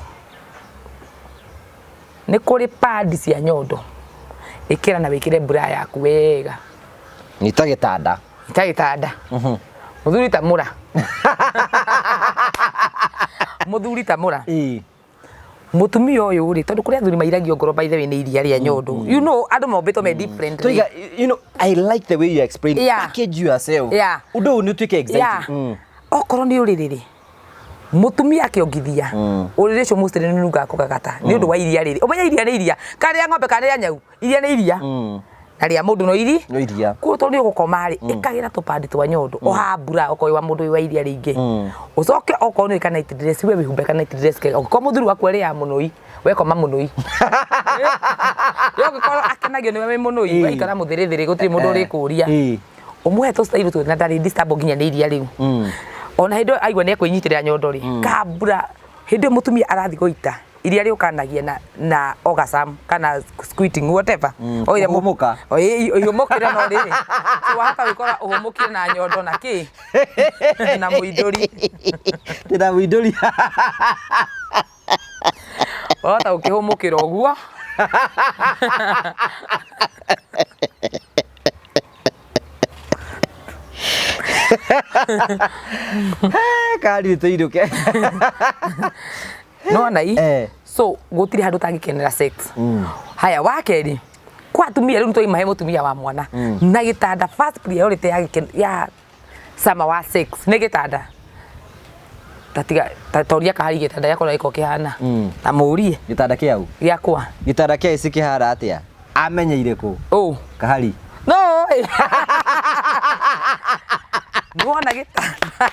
Nĩ kũrĩ padi cia nyondo. Ĩkĩra na wĩkĩre bra yaku wega. Nyita gĩtanda. Nyita gĩtanda. Mũthuri tamũra. Mũthuri tamũra. Mũtumia ũyũ rĩ, tondũ kũrĩ athuri mairagio ngoro by the way nĩ iria rĩa nyondo. You know, andũ mombĩtwo me different. Toiga, you know, I like the way you explain. Package yourself. Ũndũ ũyũ nĩ ũtuĩke exciting. Okorwo nĩ ũrĩrĩ rĩ, mũtumia akĩongithia, ũrĩrĩ ũcio mostly nĩ ũnungaga kũgagata nĩ ũndũ wa iria rĩrĩ. Ũmenye iria nĩ iria, kana rĩa ng'ombe kana rĩa nyau, iria nĩ iria. Na rĩa mũndũ no iri. No iria. Koguo tondũ nĩ ũgũkoma rĩ, ĩkagĩra tũpandi twa nyondo, ũhambura okorwo wĩ wa mũndũ wĩ wa iria rĩingĩ. Ũcoke okorwo nĩ ka night dress, we wĩhumbe ka night dress kega. Ũngĩkorwo mũthuri waku arĩaga mũnũi, we koma mũnũi. We ũngĩkorwo akenagio nĩwe wĩ mũnũi, we ikara mũthĩrĩthĩrĩ, gũtirĩ mũndũ ũrĩkũria. Ũmũhe tũ style tũ na ndarĩ disturb nginya nĩ iria rĩu. Ona hĩndĩ ĩyo aigua nĩ ekwĩnyitĩrĩra nyondo rĩ, kambura, hĩndĩ ĩyo mũtumia arathiĩ gũita, iria rĩũkanagia na orgasm kana squirting whatever. Oire Kũhũmũka. Oi, ũhũmũkĩre no rĩrĩ. So wahota gwĩkora ũhũmũkire na nyondo na kĩ? Na mũindũri. Na mũindũri. Wahota gũkĩhũmũkĩra ũguo. Kari tũinũke. Nona i? So gũtirĩ handũ ũtangĩkenera sex. Haya, wa kerĩ, kwa atumia rĩu nĩtwaima he mũtumia wa mwana. Na gĩtanda first priority ya ya sama wa sex nĩ gĩtanda. Tatiga toria kahari gĩtanda gĩakwa ũrĩa gĩkoragwo kĩhana. Ta mũrie. Gĩtanda kĩau? Gĩakwa. Gĩtanda kĩa ici kĩhana atĩa? Amenyeire kũ? Ũ. Kahari. No. Nĩwona gĩtanda.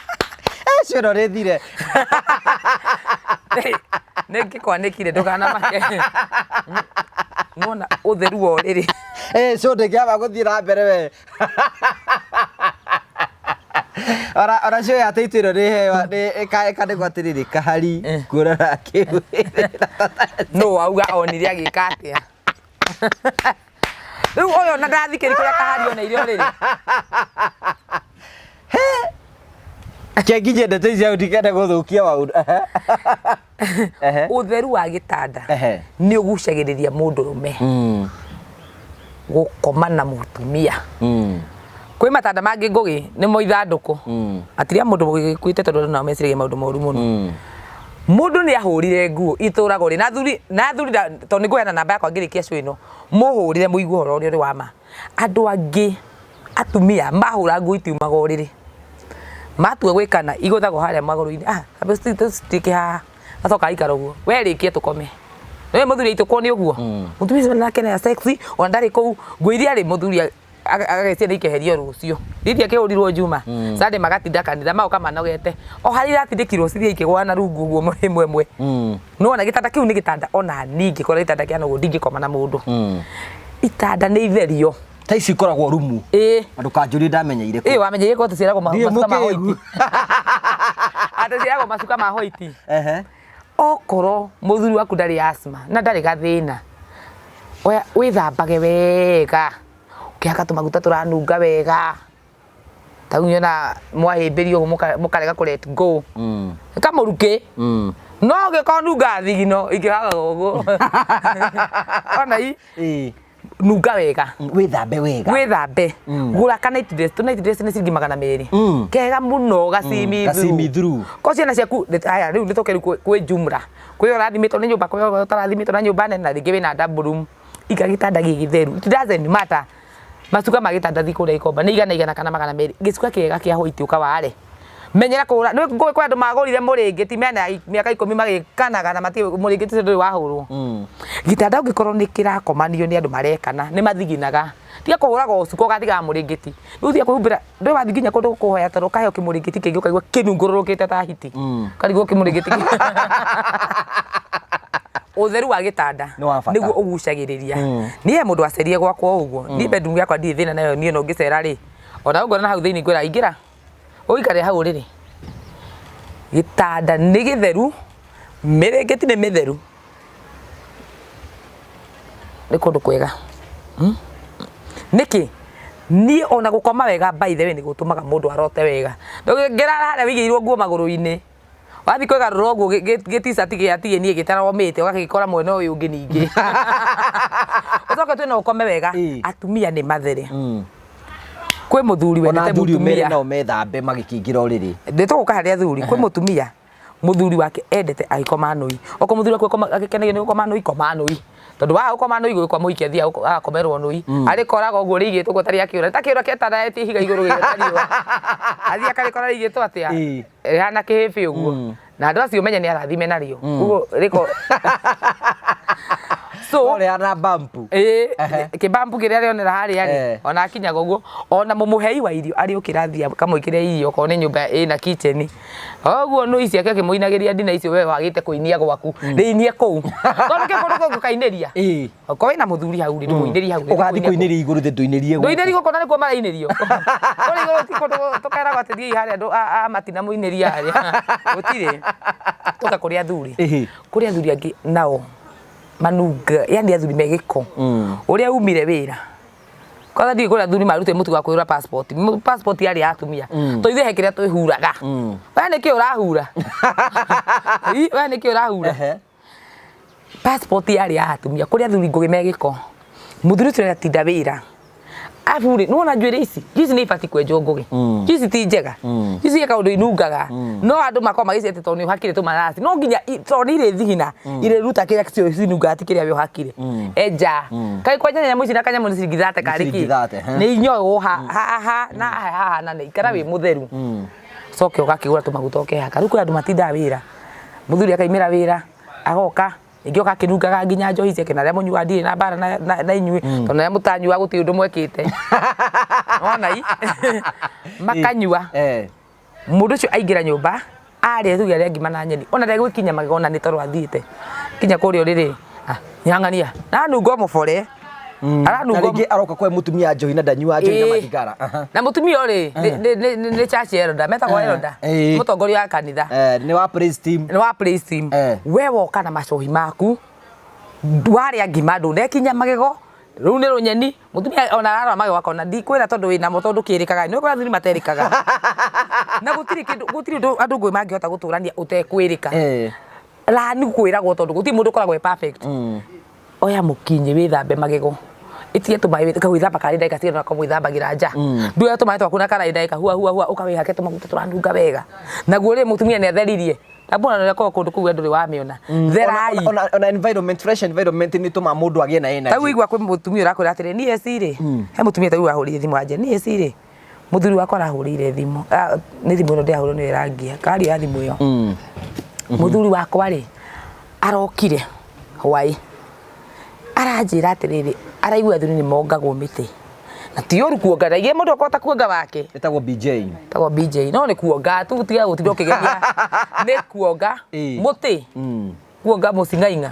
Cio rĩthire. Nĩ ngĩkwanĩkire ndũkanamake. Nĩwona ũtheru wa ũrĩrĩ. Cio ndĩngĩamba gũthiĩ na mbere we. Ora cio ya taitũ ĩno nĩ heo nĩ ĩkandĩkwo atĩrĩrĩ kahari kuonana kĩmwĩrĩ. No wauga onire agĩka atĩa? Rĩu ũyũ ona ndathikĩrĩria kũrĩa kahari oneire ũrĩrĩ. Kĩanginyie ndeto ici hau ndikende gũthũkia maũndũ. Ũtheru wa gĩtanda nĩ ũgucagĩrĩria mũndũrũme gũkoma na mũtumia. Kwĩ matanda mangĩ ngũgĩ nĩmo ithandũkũ. Matiria mũndũ gĩkuĩte tondũ andũ nao meciragia maũndũ moru mũno. Mũndũ nĩ ahũrire nguo itũragwo rĩ, na athuri, na athuri tondũ nĩ ngũheana namba yakwa ngĩrĩkia show ĩno, mũhũrĩre mũigue ũhoro ũrĩa ũrĩ wa ma. Andũ angĩ atumia mahũra nguo itiumaga ũrĩrĩ. Matua gwĩkana igũthagwo harĩa magũrũ-inĩ. Citiĩke haha. Acoka aikara ũguo. We rĩkia tũkome. Nĩwe mũthuri aitũkwo nĩ ũguo. Mũtumia ũcio nake nĩ sexy, ona ndarĩ kũu. Nguo iria rĩ mũthuri agagĩcia nĩ ikeherio rũciũ. Rĩrĩa kĩhũrirwo Juma. Sunday magatinda kanitha, magoka manogete. O harĩa iratindĩkirwo cithiĩ ikĩgũa na rungu ũguo ĩmwe ĩmwe. Nĩwona gĩtanda kĩu nĩ gĩtanda ona niĩ ingĩkora gĩtanda kĩhana ũguo ndingĩkoma na mũndũ. Itanda nĩ itherio. Ta ici ikoragwo rumu. Na ndũkanjũrie ndamenyeire kũ. Wamenyeire kũ tũciaragwo Ndiĩ macuka ma mũkĩgu. white. Atũciaragwo macuka ma white. Okorwo mũthuri waku ndarĩ asthma na ndarĩ gathĩna, oya wĩthambage wega, ũkĩhaka tũmaguta tũranunga wega. Ta rĩu nĩwona mwahĩmbĩrio ũguo mũkarega kũ let go. Kamũrukĩ. No ũngĩkorwo nungaga thigino ingĩhakaga ũguo. Ona i? Nunga wega. Wĩthambe wega. Wĩthambe. Gũra ka night dress, tũ night dress nĩ ciringi 200. Kega mũno, gacimi Gacimi through. Ko ciana ciaku, haya, rĩu nĩtũke rĩu kwĩ jumla. Kwĩ ũrathimĩtwo nĩ nyũmba, kwĩ ũtarathimĩtwo na nyũmba nene, na rĩngĩ wĩna double room. Iga gĩtanda gĩ gĩtheru. It doesn't matter. Macuka ma gĩtanda thi kũrĩa Gikomba nĩ 100 kana 200. Gĩcuka kĩega kĩa white ũkaware. Menyera kũhũra. Nĩ ngũĩ kwĩ andũ magũrire mũrĩngĩti mena mĩaka 10 magĩkanaga na matirĩ mũrĩngĩti ũcio ndũrĩ wahũrwo. Gĩtanda ũngĩkorwo nĩ kĩrakomanio nĩ andũ marekana, nĩ mathiginaga. Tiga kũhũraga ũcuka ũgatigaga mũrĩngĩti. Rĩu tiga kwĩhumbĩra, ndũĩ wathiĩ nginya kũndũ kũhoya toro ũkaheo kĩmũrĩngĩti kĩngĩ ũkaigua kĩnungũrũrũkĩte ta hiti. Ũkarigwo kĩmũrĩngĩti kĩ- Ũtheru wa gĩtanda Nĩ wa bata. nĩguo ũgucagĩrĩria. Niĩ he mũndũ wacerire gwakwa ũguo. Niĩ bedroom yakwa ndirĩ thĩna nayo niĩ no ngĩcera rĩ, ona ũngona na hau thĩinĩ ngwĩra ingĩra ũikare hau ũrĩrĩ. Gĩtanda nĩ gĩtheru, mĩrĩngĩti nĩ mĩtheru. Nĩ kũndũ kwega. Nĩkĩ? Niĩ ona gũkoma wega by the way nĩ gũtũmaga mũndũ arote wega. Ndũngĩrara harĩa wĩigĩirwo nguo magũrũ-inĩ. Wathiĩ kwĩgarũra ũguo gĩ-t-shirt gĩa niĩ gĩtaromĩte ũgagĩkora mwena ũyũ ũngĩ ningĩ. Ũcoke tue no ũkome wega. Atumia nĩ mathere. Kwĩ mũthuri Ona wendete athuri ũmere mũtumia. nao methambe magĩkĩingĩra ũrĩrĩ. Nĩ tũgũka harĩ athuri. Kwĩ mũtumia mũthuri wake endete agĩkoma nũi. Okorwo mũthuri waku agĩkenagio nĩ gũkoma nũi, koma nũi. Tondũ waga gũkoma nũi gũgĩkwa mũhiki athiaga agakomerwo nũi. Arĩkoraga ũguo rĩigĩtwo ũguo tarĩ akĩũra. Ta kĩũra kĩataraĩtie ihiga igũrũ gĩgĩota riũa. Athiĩ akarĩkora rĩigĩtwo atĩa? Rĩhana kĩhĩbĩ ũguo. Na andũ acio ũmenye nĩ arathime narĩo. Ũguo rĩko so No rĩhana bampu. Ĩĩ, kĩbambu kĩrĩa arĩonera harĩa rĩ, ona akinyaga ũguo, ona mũmũhei wa irio arĩũkĩra athiĩ akamwĩkĩre irio okorwo nĩ nyũmba ĩna kitchen. Ũguo nũ ici akĩmũinagĩria ndina icio we wagĩte kũinia gwaku, rĩinie kũu. Tondũ kĩ kũndũ kũngĩ ũkainĩria. Okorwo wĩna mũthuri hau rĩ, ndũmũinĩrie hau. Ũgathiĩ kũinĩria igũrũ thĩ ndũinĩrie gũkũ. Ndũinĩrie gũkũ na nĩkuo marainĩrio. Kũrĩa igũrũ ti kũndũ tũkeragwo atĩ thiĩi harĩa andũ a matina mũinĩrie harĩa. Gũtirĩ. Tũka kũrĩ athuri. Kũrĩ athuri angĩ nao manunga, yani athuri me gĩko. Ũrĩa umire wĩra. Kwanza ndiũĩ kũrĩa athuri marutire mũtu wa kwĩhũra passport. Passport yarĩ ya atumia. To ithuĩ he kĩrĩa twĩhuraga. We nĩkĩ ũrahura? We nĩkĩ ũrahura? Passport yarĩ ya atumia. Kũrĩ athuri ngũgĩ me gĩko. Mũthuri ũcio aratinda wĩra. Arabu rĩ, nĩwona njuĩrĩ ici? Njuĩrĩ ici nĩ ibatiĩ kwenjwo ngũgĩ. Njuĩrĩ ici ti njega. Njuĩrĩ ici he kaũndũ inungaga. No andũ makoragwo magĩciria atĩ tondũ nĩ ũhakire tũmaraci. No nginya tondũ nĩ irĩ thigina, irĩruta kĩrĩa cio cinungaga ti kĩrĩa we ũhakire. Enja. Kaĩ kwenja nyamũ ici na kanyamũ nĩ ciringi thate karĩ kĩ? Nĩ inyoywo haha na haha na nĩ ikara wĩ mũtheru. Ũcoke ũgakĩgũra tũmaguta ũkehaka. Rĩu kwĩ andũ matindaga wĩra. Mũthuri akaimĩra wĩra, agoka, rĩngĩ oka akĩnungaga nginya njohi ciake na arĩa mũnyuaga ndirĩ na mbara na inyuĩ tondũ arĩa mũtanyuaga gũtirĩ ũndũ mwekĩte. Wona i? Makanyua. Mũndũ ũcio aingĩra nyũmba, arĩa tuge arĩa ngima na nyeni, ona ndegwĩkinya magego ona nĩ toro athiĩte. Kinya kũrĩa ũrĩrĩ, nyang'ania, na anunga o mũbore. Aranunga. Na rĩngĩ aroka kwa mũtumia njohi na ndanyuaga njohi na mathigara. Na mũtumia ũyũ rĩ, nĩ church elder, metagwo elder, mũtongoria wa kanitha. Nĩ wa praise team. Nĩ wa praise team. We woka na macohi maku, warĩa ngima ndũnekinya magego, rũu nĩ rũnyeni, mũtumia ona ararora magego akona ndikwĩra tondũ wĩnamo tondũ ndũkĩrĩkaga, nĩ ũĩ kũrĩ athuri materĩkaga. Na gũtirĩ kĩndũ, gũtirĩ ũndũ andũ ngũĩ mangĩhota gũtũrania ũtekwĩrĩka. Rani kwĩragwo tondũ gũtirĩ mũndũ ũkoragwo e perfect. Oya mũkinyĩ wĩthambe magego. Ĩtia tũmaĩ ũkawĩthamba karĩ ndagĩka cigana ũna ũkamwĩthambagĩra nja. Nduoya tũmaĩ twaku na karaĩ ndagĩka hua hua hua ũkawĩhake tũmaguta tũranunga wega. Naguo rĩ mũtumia nĩ atheririe. Ndamwona ũrĩa korwo kũndũ kũu we ndũrĩ wamĩona. Therai. Ona environment, fresh environment nĩ ĩtũmaga mũndũ agĩe na energy. Ta rĩu waigua kwĩ mũtumia ũrakwĩra atĩrĩ niĩ eci rĩ, he mũtumia ta rĩu wahũrĩire thimũ anjĩra niĩ eci rĩ, mũthuri wakwa arahũrĩire thimũ, nĩ thimũ ĩno ndĩrahũrĩrwo nĩyo ĩrangia, karia ya thimũ ĩyo. Mũthuri wakwa rĩ, arokire hwaĩ, aranjĩra atĩrĩrĩ, araigua athuri nĩ mongagwo mĩtĩ. Na ti ũru kuonga, ndaigire mũndũ akũhota kuonga wake. Ĩtagwo BJ. Ĩtagwo BJ, no nĩ kuonga tu tiga gũtinda ũkĩgeria. Nĩ kuonga mũtĩ, kuonga mũcing'aing'a.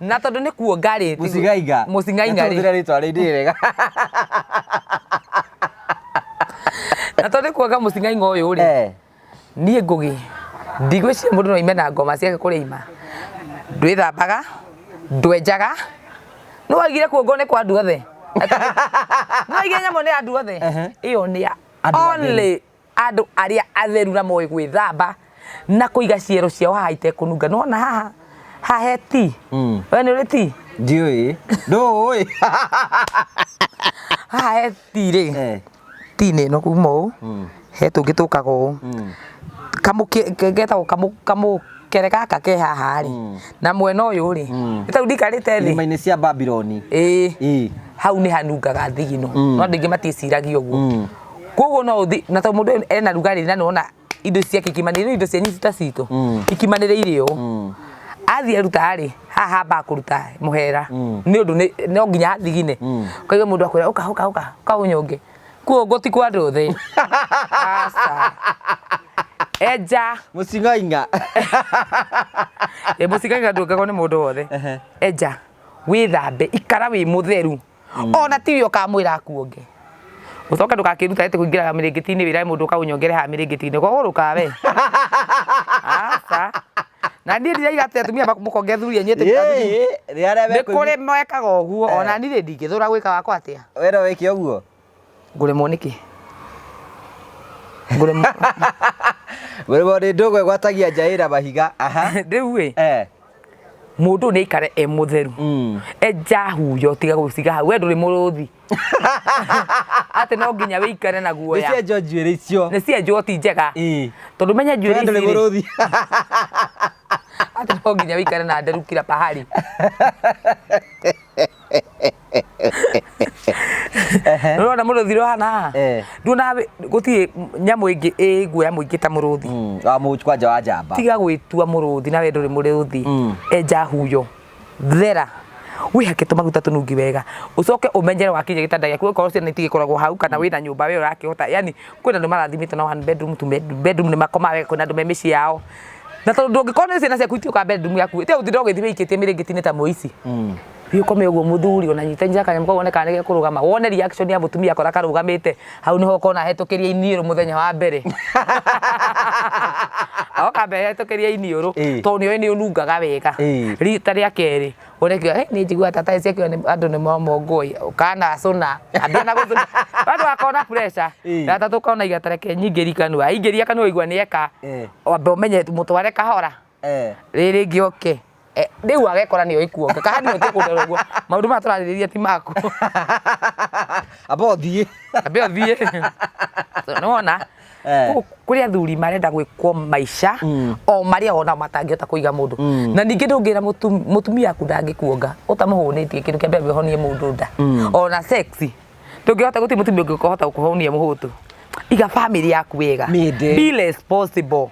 Na tondũ nĩ kuonga rĩ, Mũcing'aing'a. Mũcing'aing'a rĩ. Tũhũthĩre rĩtwa rĩu nĩ rĩega. Na tondũ nĩ kuonga mũcing'aing'a ũyũ rĩ, Niĩ Ngũgĩ ndigwĩciria mũndũ no aime na ngoma ciake kũrĩa aima. Ndwĩthambaga, ndwenjaga, nĩ waigire kuongwo nĩ kwa andũ othe? Nĩ waigire nyamũ nĩ ya andũ othe? Ĩyo nĩ ya only andũ arĩa atheru na moĩ gwĩthamba na kũiga ciero ciao haha itekũnunga. Nĩ wona haha, haha he tea? We nĩ ũrĩ tea? Ndiũĩ. Ndũĩ. Haha he tea rĩ, tea nĩ ĩno kuma ũũ he tũngĩ tũkaga ũũ getagwo kamũkere gaka ke haha rĩ na mwena ũyũ rĩ nĩ ta rĩu ndikarĩte thĩ Irĩma-inĩ cia Babironi. Ĩĩ. Hau nĩ hanungaga thigino no andũ aingĩ matiĩciragia ũguo koguo no ũthi na tondũ mũndũ ũyũ ena rugarĩ na nĩwona indo ciake ikimanĩrĩire indo cianyu ti ta citũ ikimanĩrĩire ũũ Athiĩ aruta rĩ, haha hambaga kũruta mũhera nĩ ũndũ no nginya athigine. Ũkaigua mũndũ akwĩra ũka ũka ũka ũka ũnyonge. Kuo ti kwa andũ othe. Aca. Enja. Mũcing'aing'a. Ĩ mũcing'aing'a ndũngagwo nĩ mũndũ wothe. Enja. Wĩthambe, ikara wĩ mũtheru. Ona tiwe ũkamwĩra akuonge. Ũcoke ndũgakĩruta atĩ kũingĩra mĩrĩngĩti-inĩ wĩrae mũndũ ũka ũnyongere haha mĩrĩngĩti-inĩ. Ũkagũrũka we. Aca. Na niĩ ndiraiga atĩ atumia mũkonge athuri anyu atĩ nĩ kũrĩ mekaga ũguo. Ona niĩ ndingĩthũra gwĩka wakwa atĩa. We no wĩke ũguo? Ngũremwo nĩkĩ? Ngũremwo. Ngũremwo nĩ ndũgũ ĩgwatagia nja ĩna mahiga. Aha. Rĩu ĩ. Mũndũ nĩ aikare e mũtheru. Enja huyo tiga gũciga hau. We ndũrĩ mũrũthi. Atĩ no nginya wĩikare na guoya. Nĩ cienjwo njuĩrĩ icio. Nĩ cienjwo ti njega. Tondũ menya njuĩrĩ ici. Ndũrĩ mũrũthi. Atĩ no nginya wĩikare na nderu kila pahali. Nĩũrona mũrũthi ũrĩa ũhana haha? Nduona gũtirĩ nyamũ ĩngĩ ĩ guoya mũingĩ ta mũrũthi. Wa mũch kwanja wa njamba. Tiga gwĩtua mũrũthi na we ndũrĩ mũrũthi. Enja huyo. Thera. Wĩhake tũmaguta tũnungi wega. Ũcoke ũmenyere wakinya gĩtanda gĩaku okorwo ciana itigĩkoragwo hau kana wĩna nyũmba we ũrakĩhota. Yani kwĩna andũ marathimĩtwo na one bedroom, two bedroom nĩ makomaga wega, kwĩna andũ me mĩciĩ yao. Na tondũ ndũngĩkorwo nĩ ciana ciaku itiũkaga bedroom yaku, tiga gũtinda ũgĩthiĩ wĩikĩtie mĩrĩngĩti-inĩ ta mũici. Thiĩ ũkome ũguo mũthuri ona nyita nyita kanyamũ kau wone kana nĩgekũrũgama. Wone reaction ya mũtumia akora karũgamĩte hau nĩho ũkona ahetũkĩria iniũrũ mũthenya wa mbere. Oka mbere ahetũkĩria iniũrũ tondũ nĩoĩ nĩ ũnungaga wega. Rita rĩa kerĩ wone kiuga nĩ njiguaga tata ciakiuga andũ nĩ momongoi kana cũna ambia na gũcũna. Andũ akona pressure. Ya gatatũ ũkona iga reke nyingĩrie kanua. Aingĩria kanua waigua nĩeka wambe ũmenye mũtware kahora. Rĩrĩ rĩngĩ oke. Rĩu agekora nĩoĩ kuonga kahani ũtige kũndora ũguo maũndũ maya tũrarĩrĩria ti maku. Amba ũthiĩ. Ambe ũthiĩ. Nĩwona? Kũrĩ athuri marenda gwĩkwo maica o marĩa ona matangĩhota kũiga mũndũ. Na ningĩ ndũngĩra mũtumia waku ndangĩkuonga ũtamũhũnĩtie kĩndũ kĩa mbere ũhonie mũndũ nda. Ona sex ndũngĩhota gũtirĩ mũtumia ũngĩhota gũkũhũnia mũhũtũ. Iga family yaku wega. Mĩende. Be responsible.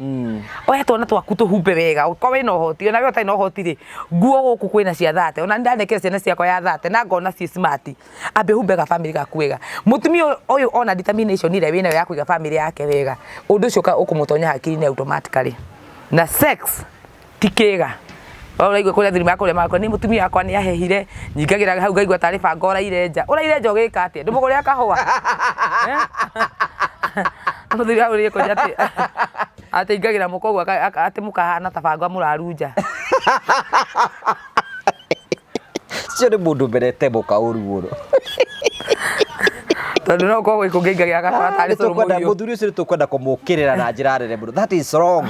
Oya twana twaku tũhumbe wega. Ũkorwo wĩna ũhoti, ona we ũtarĩ na ũhoti rĩ, nguo gũkũ kwĩna cia thate. Ona nĩ ndanekĩra ciana ciakwa ya thate na ngona ciĩ smart. Ambe ũhumbe ga family gaku wega. Mũtumia ũyũ ona determination ĩrĩa wĩnayo ya kũiga family yake wega, ũndũ ũcio ũkũmũtonya hakiri-inĩ automatically. Na sex ti kĩga. Ũraigua kũrĩa athuri makũrĩa makwa ni mũtumia wakwa nĩ ahehire nyingagĩra hau ngaigua tarĩ banga ũraire nja. Ũraire nja ũgĩka atĩa? Ndũmũgũrĩra kahũa? Mũthuri hau nĩ kũnja atĩ atĩ ingagĩra mũka ũguo atĩ mũkahana ta banga mũrarunja. Ũcio nĩ mũndũ ũmerete mũka ũru mũno. Tondũ no ũkorwo gwĩ kũngĩ aingagĩra agakora tarĩ cũrũ mũhiũ. Mũthuri ũcio nĩ tũkwenda kũmũkĩrĩra na njĩra nene mũno. That is wrong.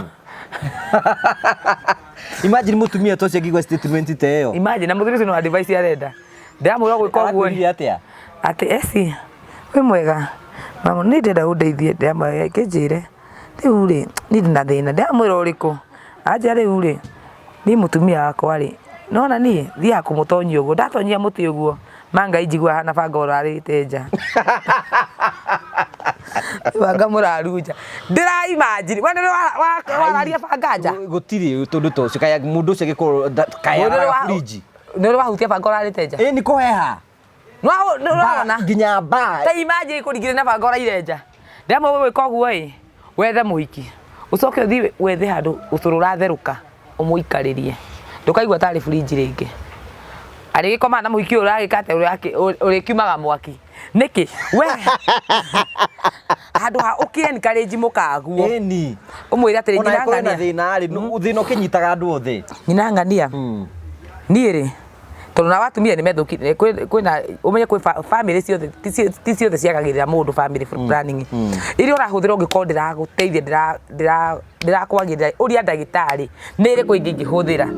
Imagine mũtumia ta ũcio angĩigua statement ta ĩyo. Imagine na mũthuri ũcio no advice arenda. Ndĩramwĩra gwĩka ũguo. Arakwĩrire atĩa? Atĩ eci wĩ mwega mama niĩ ndĩrenda ũndeithie ndĩramwĩra kĩnjĩre rĩu rĩ niĩ ndĩna thĩna ndĩramwĩra ũrĩkũ anjĩra rĩu rĩ niĩ mũtumia wakwa rĩ nĩwona niĩ thiaga kũmũtonyia ũguo ndatonyia mũtĩ ũguo ma Ngai njiguaga hana banga ũrarĩte nja banga mũrarunja ndĩra imagine we nĩ wararia banga nja Gũtirĩ tũndũ ta ũcio kaya mũndũ ũcio angĩkorwo kaya Mũndũ fridge. nĩ ũrĩ wahutia banga ũrarĩte nja Ĩ nĩ kũheha. Nĩ ũrona Nginya mbaa. Ta imagine kũringire na banga ũraire nja ndamwe gwĩka ũguo ĩ wethe mũhiki ũcoke ũthiĩ wethe handũ ũcũrũ ũratherũka ũmũikarĩrie ndũkaigua tarĩ fridge rĩngĩ arĩgĩkomaga na mũhiki ũyũ ũragĩka atĩa ũrĩkiumaga mwaki nĩkĩ we handũ ha ũkĩ encourage mũkaguo Ĩni. ũmwĩre atĩrĩ Ona nyina kũrĩ na ng'ania thĩna rĩ, thĩna ũkĩnyitaga andũ othe. Nyina ng'ania niĩ rĩ tondũ nao atumia nĩ methũkire kwĩna ũmenye kwĩ family ciothe ti ciothe ciagagĩrĩra mũndũ family planning iria ũrahũthĩra ũngĩkorwo ndĩragũteithia ndĩrakwagĩrĩra ũria ndagĩtarĩ nĩ ĩrĩkũ ĩngĩ ingĩhũthĩra.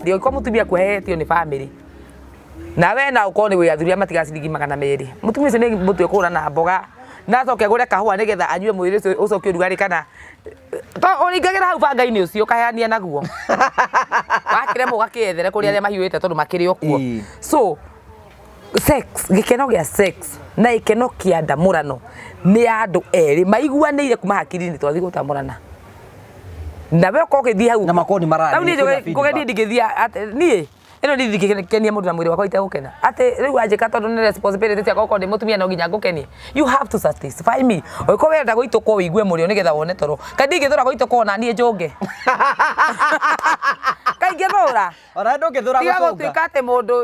Ndĩngĩkorwo mũtumia kuohetio nĩ bamĩrĩ na we na ũkorwo nĩ wĩ athuri arĩa matigaga ciringi 200, mũtumia ũcio nĩ mũtwe kũgũra na mboga na acoke agũre kahũa nĩgetha anyue mwĩrĩ ũcio ũcoke ũrugarĩ kana to ũringagĩra hau banga-inĩ ũcio ũkaheania naguo wakĩremwo ũgakĩethere kũrĩ arĩa mahiũhĩte tondũ makĩrĩ o kuo. So sex, gĩkeno gĩa sex na gĩkeno kĩa ndamũrano nĩ ya andũ erĩ maiguanĩire kuma hakiri-inĩ twathiĩ gũtamũrana na we ũkorwo ũgĩthiĩ hau Na makorwo nĩ mararia, Rĩu niĩ kwĩna feedback. ngũgĩ niĩ ndingĩthiĩ atĩ niĩ ĩno niĩ ndingĩkenia mũndũ na mwĩrĩ wakwa itegũkena atĩ rĩu anjĩka tondũ nĩ responsibility ciakwa okorwo ndĩ mũtumia no nginya ngũkenie. You have to satisfy me. Ũngĩkorwo wenda gũitũkwo ũigue mũrĩo nĩgetha wone toro, kaĩ ndingĩthũra gũitũkwo na niĩ njũnge? Kaĩ ingĩthũra? Ona ndũngĩthũra Tiga gũcũnga. gũtuĩka atĩ mũndũ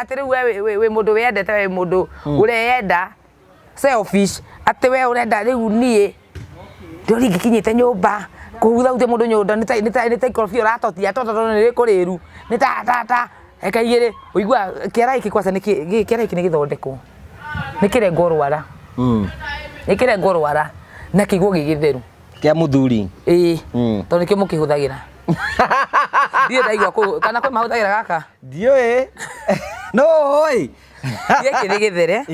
atĩ rĩu we wĩ mũndũ wĩyendete, wĩ mũndũ ũreyenda, selfish, atĩ we ũrenda rĩu niĩ ndĩrona ingĩkinyĩte nyũmba kũhuthahuthia mũndũ nyondo nĩ ta ikorobia ũratotia toto tondũ nĩ rĩkũrĩru nĩ ta ta ta eka igĩrĩ ũiguaga kĩara gĩkĩ kwanza kĩara gĩkĩ nĩ gĩthondekwo nĩ kĩrengwo rwara nĩ kĩrengwo rwara na kĩigwo gĩ gĩtheru. Kĩa mũthuri. Ĩĩ, tondũ nĩkĩo mũkĩhũthagĩra. Ndirĩ ndaigua kũ kana kwĩ mahũthagĩra gaka. Ndiũĩ. No ũĩ. Gĩkĩ nĩ gĩthere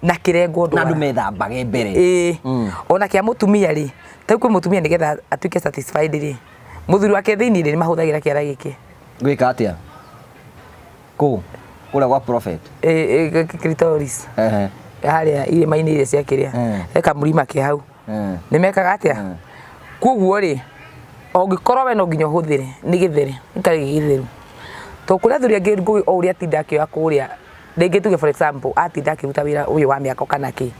na kĩrengwo Na andũ ndwara. methambage mbere. Ĩĩ. Ona kĩa mũtumia rĩ, ta rĩu kwĩ mũtumia nĩgetha atuĩke satisfied rĩ, mũthuri wake thĩinĩ rĩ, nĩ mahũthagĩra kĩara gĩkĩ. Gwĩka atĩa? Kũ? Kũrĩa gwa prophet. Ĩĩ, clitoris. Harĩa irĩma-inĩ iria cia kĩrĩa. He kamũrima ke hau. Nĩ mekaga atĩa? Koguo rĩ, ũngĩkorwo we no nginya ũhũthĩre, nĩ gĩthere, gĩikare gĩ gĩtheru. Tondũ kũrĩ athuri angĩ ngũgĩ o ũrĩa atinda akĩoya kũrĩa, rĩngĩ tuge for example, atinda akĩruta wĩra ũyũ wa mĩako kana kĩ,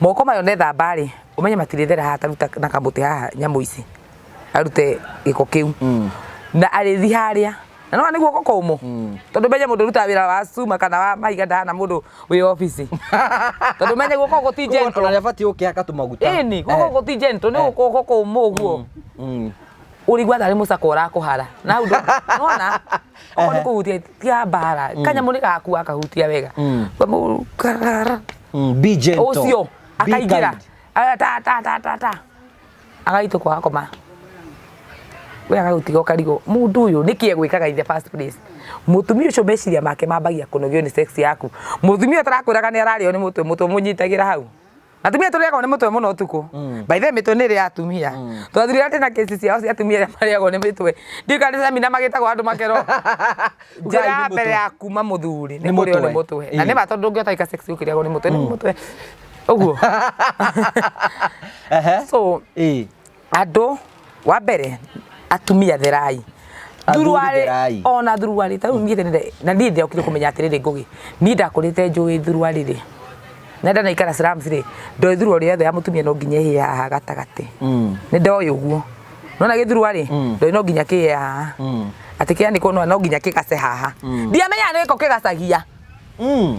moko mayo methamba rĩ, ũmenye matirĩthera haha taruta na kamũtĩ haha nyamũ ici, arute gĩko kĩu. Na arĩthiĩ harĩa, na nĩwona nĩ guoko kũmũ, tondũ menye mũndũ ũrutaga wĩra wa cuma kana wa mahiga ndahana mũndũ wĩ obici. Tondũ menye guoko gũkũ ti gentle. Ona nĩ abatiĩ gũkĩhaka tũmaguta. Ĩni, guoko gũkũ ti gentle, nĩ guoko kũmũ ũguo. Ũrĩigua tarĩ mũcakwa ũrakũhara. Na hau nĩwona, okorwo nĩ kũhutia tiga mbara, kanyamũ nĩ gaku wakahutia wega. Be gentle. Ũcio, Be akaingĩra. kind. Ta ta ta ta ta. Agaitũka agakoma. We agagũtiga ũkarigwo mũndũ ũyũ nĩkĩ egwĩkaga in the first place. Mũtumia ũcio meciria make mambagia kũnogio nĩ sex yaku. Mũtumia ũtarakwĩraga nĩ ararĩo nĩ mũtwe, mũtwe mũnyitagĩra hau. Atumia tũrĩagwo nĩ mũtwe mũno ũtukũ. By the way mĩtwe nĩ ĩrĩ ya atumia. Twathurire atĩ na kesi ciao cia atumia arĩa marĩagwo nĩ mĩtwe. Ndiũĩ kana nĩ seminar magĩtagwo andũ makerwo. Njĩra ya mbere ya kuma mũthuri nĩ kũrĩo nĩ mũtwe. Na nĩ ma tondũ ndũngĩhota gwĩka sex ũkĩrĩagwo nĩ mũtwe, nĩ mũtwe. Ũguo. So andũ wa mbere atumia therai. Athuri therai. Ona thuruarĩ ta rĩu niĩ tene na niĩ ndĩokire kũmenya atĩrĩrĩ Ngũgĩ, niĩ ndakũrĩte njũĩ thuruarĩ rĩ, na ndanaikara slums rĩ, ndoĩ thuruarĩ yothe ya mũtumia no nginya ĩhĩe haha gatagatĩ. Nĩ ndoĩ ũguo. Nĩwona gĩthurwa rĩ, ndoĩ no nginya kĩhĩe haha. Atĩ kĩanĩkwo no nginya kĩgace haha. Ndiamenyaga nĩ gĩko kĩgacagia.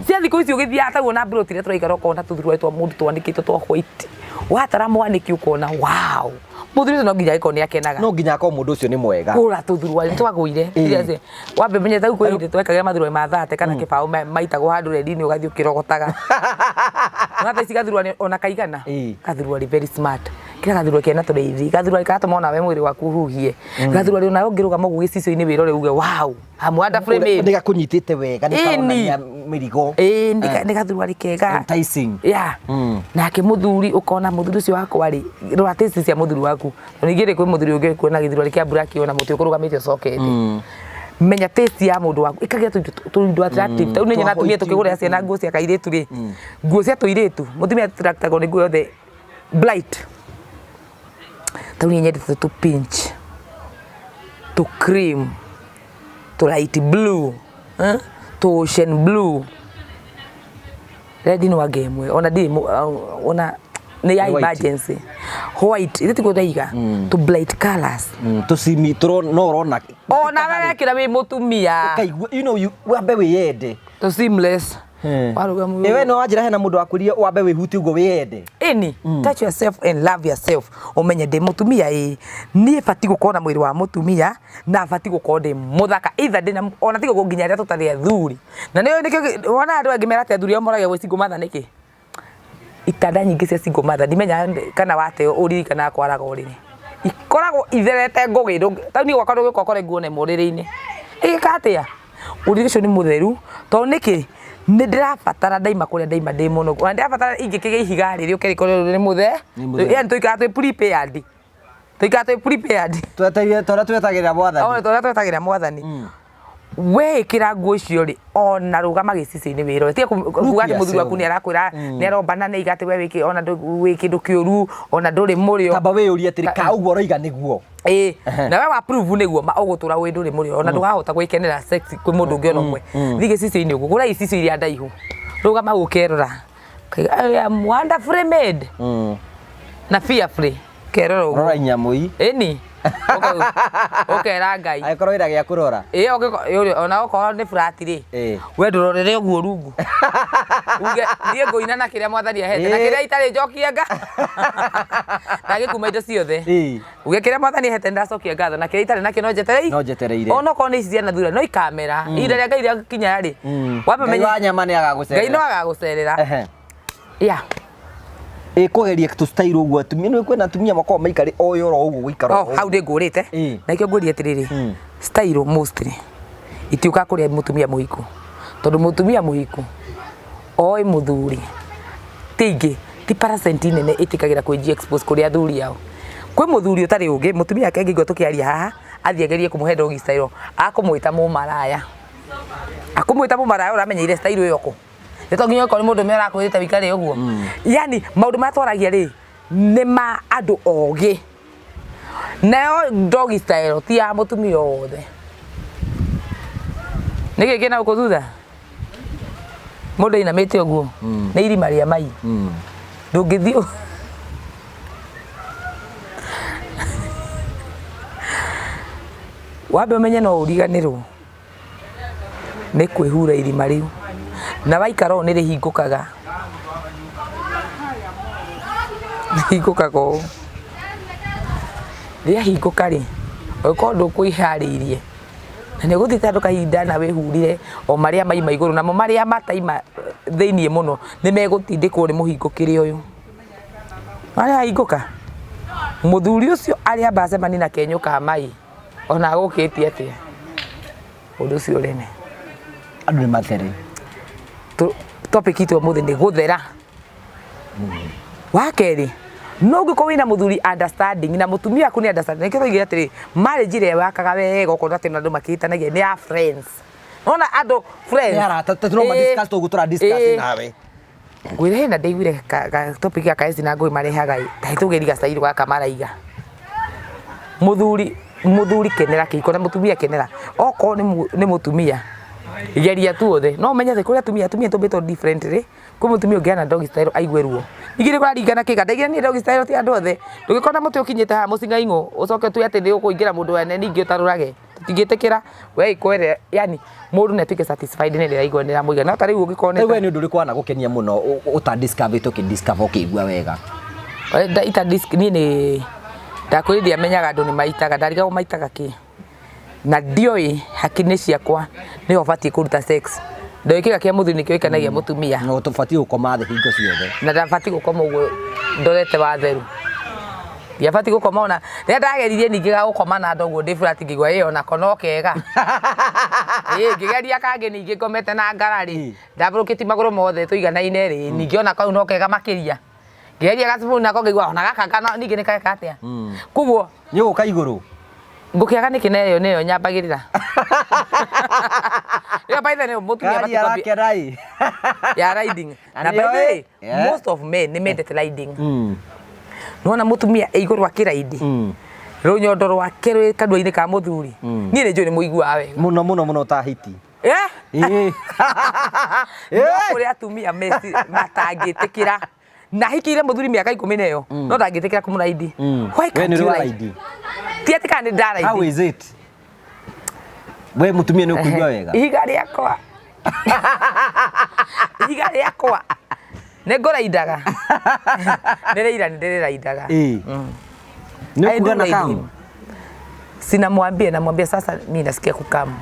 Cia thikũ ici ũgĩthiaga taguo na mburoti iria tũraikara ũkona tũthuruarĩ twa mũndũ twanĩkĩtwo twa white. Watara mwanĩki ũkona wow. Mũthuri ũcio no nginya agĩkorwo nĩ akenaga. No nginya akorwo mũndũ ũcio nĩ mwega. Kũra tũthuruarĩ twagũire. Wambe menye ta rĩu kwĩ hĩndĩ twekagĩra mathuruarĩ ma thate kana kĩbaũ maitagwo handũ redio-inĩ ũgathiĩ ũkĩrogotaga. Na thaa ici gathuruarĩ ona kaigana. Gathuruarĩ very smart. Kĩrĩa gathuruarĩ kena tũrĩithi. Gathuruarĩ karatũma onawe mwĩrĩ waku ũhuhie. Gathuruarĩ onawe ũngĩrũgama ũguo gĩcicio-inĩ wĩrore uge wow. I'm wonderfully made. Nĩ gakũnyitĩte wega, nĩ karonania mĩrigo. Ĩĩ, nĩ gathuruarĩ kega. Enticing. Yeah. Nake mũthuri ũkona mũthuri ũcio wakwa rĩ, rora taste cia mũthuri waku. Ningĩ rĩ kwĩ mũthuri ũngĩ kuona gĩthurarĩ kĩa black ona mũtĩ ũkũrũgamĩte ũcokete. Menya taste ya mũndũ waku. Ĩkagĩra tũindo attractive. Ta rĩu nĩ nyonaga atumia tũkĩgũrĩra ciana nguo cia kairĩtu rĩ, nguo cia tũirĩtu, mũtumia attractagwo nĩ nguo yothe bright. Ta rĩu niĩ nyendete tũ pinch, tũ cream, tũ light blue, tũ ocean blue. Red no anga ĩmwe ona ndirĩ ona nĩ ya emergency. White, ithe tiguo ndaiga, tũ bright colours. Tũcimi no ũrona. Ona we wekĩra wĩ mũtumia. Ũkaigua, you know, you, wambe wĩyende. Tũ seamless. Waruga mũno. Ĩ we no wanjĩra hena mũndũ wakwĩrire wambe wĩhutie ũguo wĩyende. Ĩni, touch yourself and love yourself. Ũmenye ndĩ mũtumia ĩ, niĩ batiĩ gũkorwo na mwĩrĩ wa mũtumia na batiĩ gũkorwo ndĩ mũthaka. Either ndĩna ona tiga ũguo nginya arĩa tũtarĩ athuri. Na nĩũĩ nĩkĩo wona andũ angĩ mera atĩ athuri ao moragio gwĩ single mother nĩkĩ? Itanda nyingĩ cia single mother ndimenyaga kana wateo ũririkanaga kwaraga ũrĩrĩ. Ikoragwo itherete ngũgĩ, ta niĩ gwakwa ndũgĩũka ũkore nguo na ĩmwe ũrĩrĩ-inĩ. Ĩgĩka atĩa? Ũrĩrĩ ũcio nĩ mũtheru tondũ nĩkĩ? Nĩ ndĩrabatara ndaima kũrĩa ndaima ndĩ mũnogu. Ona ndĩrabatara ingĩkĩgĩa ihiga rĩ, rĩũke rĩkorwo rĩ mũthe. Nĩ mũtheru. Yani tũikaraga twĩ prepared. Tũikaraga twĩ prepared. Twetereire tũrĩa twetagĩrĩra mwathani. O tũrĩa twetagĩrĩra mwathani. Weĩkĩra nguo icio rĩ, ona rũgama gĩcicio-inĩ wĩrore. Tiga kuga atĩ mũthuri waku nĩ arakwĩra nĩ arombana nĩ aiga atĩ we wĩ ona wĩ kĩndũ kĩũru, ona ndũrĩ mũrĩo. Tamba wĩyũrie atĩrĩ, ka ũguo ũroiga nĩguo? Ĩĩ, na we wa prove nĩguo ma ũgũtũra wĩ ndũrĩ mũrĩo, ona ndũkahota gwĩkenera sex kwĩ mũndũ ũngĩ ona ũmwe. Thiĩ gĩcicio-inĩ ũguo, gũra icicio iria ndaihu, rũgama hau ũkerora, ũkauga I am wonderfully made na fearfully, ũkerora ũguo. Rora inyamũ ii. Ĩni, ũkera Ngai. Angĩkorwo wĩna gĩa kũrora. Ĩĩ, ona okorwo nĩ flat rĩ, Ĩĩ. we ndũrorere ũguo rungu. Uge niĩ ngũina na kĩrĩa mwathani ahete, na Ĩĩ. kĩrĩa itarĩ njokie nga. Ndagĩkuma indo ciothe. Ĩĩ. Uge kĩrĩa mwathani ahete nĩndacokia ngatho, na kĩrĩa itarĩ nakĩo no njetereire. No njetereire. Ona okorwo nĩ ici ciana thura, no ikamera. Ihinda rĩa Ngai rĩakinya rĩ, wambe Ngai ũmenye wa nyama nĩ agagũcerera. Ngai no agagũcerera. Ehe. Yeah. Ĩ kũgeria tũ style ũguo atumia nĩ kwĩna atumia makoragwo maikarĩ oĩ oro ũguo gũikara Oh, oro hau ũguo. ndĩ ngũrĩte Ĩĩ. na ikĩo ngũria atĩrĩrĩ style mostly itiũkaga kũrĩa mũtumia mũhiku tondũ mũtumia mũhiku oĩ mũthuri ti aingĩ ti percent nene ĩtĩkagĩra kwĩji expose kũrĩ athuri ao kwĩ mũthuri ũtarĩ ũngĩ mũtumia ake angĩigua tũkĩaria haha athiĩ agerie kũmũhe doggy style akũmwĩta mũmaraya akũmwĩta mũmaraya ũramenyeire style ĩyo kũ nĩ to nginya ũkorwo nĩ mũndũ ũmwe ũrakwĩrĩte wĩikare ũguo yani maũndũ marĩa twaragia rĩ nĩ ma andũ ogĩ nayo doggy style ti ya mũtumia o wothe nĩ kĩ kĩna gũkũ thutha mũndũ ainamĩte ũguo nĩ irima rĩa mai ndũngĩthiĩ wambe ũmenye no ũriganĩrwo nĩ kwĩhura irima rĩu na waikara ũũ nĩ rĩhingũkaga rĩhingũkaga ũũ rĩahingũka rĩ ũngĩkorwo ndũkwĩharĩirie na nĩ ũgũthiĩte handũ kahinda na wĩhurire o marĩa maima igũrũ namo marĩa mataima thĩiniĩ mũno nĩ megũtindĩkwo nĩ mũhingũkĩre ũyũ marĩa ahingũka mũthuri ũcio arĩamba acemanie na kenyũ ka mai ona agũkĩtie atĩa ũndũ ũcio ũreme Andũ nĩ mathere. Topic itũ ũmũthĩ nĩ gũthera wa kerĩ no ũngĩkorwo wĩna mũthuri understanding na mũtumia waku nĩ understanding nĩkĩo twaigire atĩrĩ marriage ĩrĩa wakaga wega ũkona atĩ andũ makĩhĩtanagia nĩ ya friends nona andũ friends Nĩ arata tũ no ma Ĩĩ. discuss tũguo tũra discuss Ĩĩ. nawe. Ngwĩra hena ndaiguire ka topic gaka eci na ngũĩ marehaga ĩ ta tũgeri gacairũ gaka maraiga mũthuri mũthuri kenera kĩhiko na mũtumia kenera okorwo nĩ mũtumia geria tuothe no ũmenye atĩ kũrĩ atumia atumia tũmbĩtwo different rĩ kwĩ mũtumia ũngĩhana doggy style aigue ruo ningĩ nĩ kũraringana kĩga ndaigire niĩ doggy style ti andũ othe ndũgĩkorwo na mũtĩ ũkinyĩte haha mũcing'aing'o ũcoke ũtue atĩ nĩ ũkũingĩra mũndũ wene ningĩ ũtarũrage tũtingĩtĩkĩra we ikwere yani mũndũ nĩ atuĩke satisfied nĩ ndĩraigua nĩ ramũiga no ta rĩu ũngĩkorwo nĩ Rĩu we nĩ ũndũ ũrĩkũ wanagũkenia mũno ũta discover ũkĩ discover ũkĩigua wega? Ita disc niĩ nĩ ndakwĩrire ndiamenyaga andũ nĩ maitaga ndarigagwo maitaga kĩ na ndioĩ hakiri-inĩ ciakwa nĩho batiĩ kũruta sex ndoĩ kĩga kĩa mũthuri nĩkĩo gĩkenagia mũtumia No tũbatiĩ gũkoma thĩ hingo ciothe. Na ndabatiĩ gũkoma ũguo ndorete watheru ndiabatiĩ gũkoma ona rĩrĩa ndageririe ningĩ ga gũkoma na andũ ũguo ndĩ flat ngĩigua ĩ onako no kega ĩ ngĩgeria kangĩ ningĩ ngomete na ngarari ndambũrũkĩtie magũrũ mothe tũiganaine rĩ ningĩ ona kau no kega makĩria ngĩgeria gacibuni nako ngĩigua ona gaka kana ningĩ nĩ kega atĩa koguo Nĩ ũgũka igũrũ. Ngũkĩaga nĩkĩ na ĩyo nĩyo nyambagĩrĩra ĩyo by the way mũtumia Ngari abatiĩ kwambia arakena ĩ. Ya riding Na na by nĩyo the way ĩ. Yeah. most of men nĩ mendete riding nĩwona mũtumia ĩ igũrũ akĩraidi rũnyondo rwake rwĩ kanua-inĩ ka mũthuri niĩ nĩ njũĩ nĩ mũiguaga wega. Mũno mũno mũno ta hiti. Eh? Ĩĩ. No kũrĩ atumia matangĩtĩkĩra na hikĩire mũthuri mĩaka ikũmi na ĩyo no ndangĩtĩkĩra kũmũraidi. Why We can't nĩ you ũrĩ ride? waraidi? Ti atĩ kana nĩ ndaraidi. How is it? We mũtumia nĩ ũkũigua wega? Ihiga rĩakwa ihiga rĩakwa nĩ ngũraindaga nĩ rĩira nĩ ndĩrĩraindaga. Ĩĩ. Nĩ I do ũkuga na ride kamu? him. Sinamwambia, namwambia sasa mi nasikia kukamu.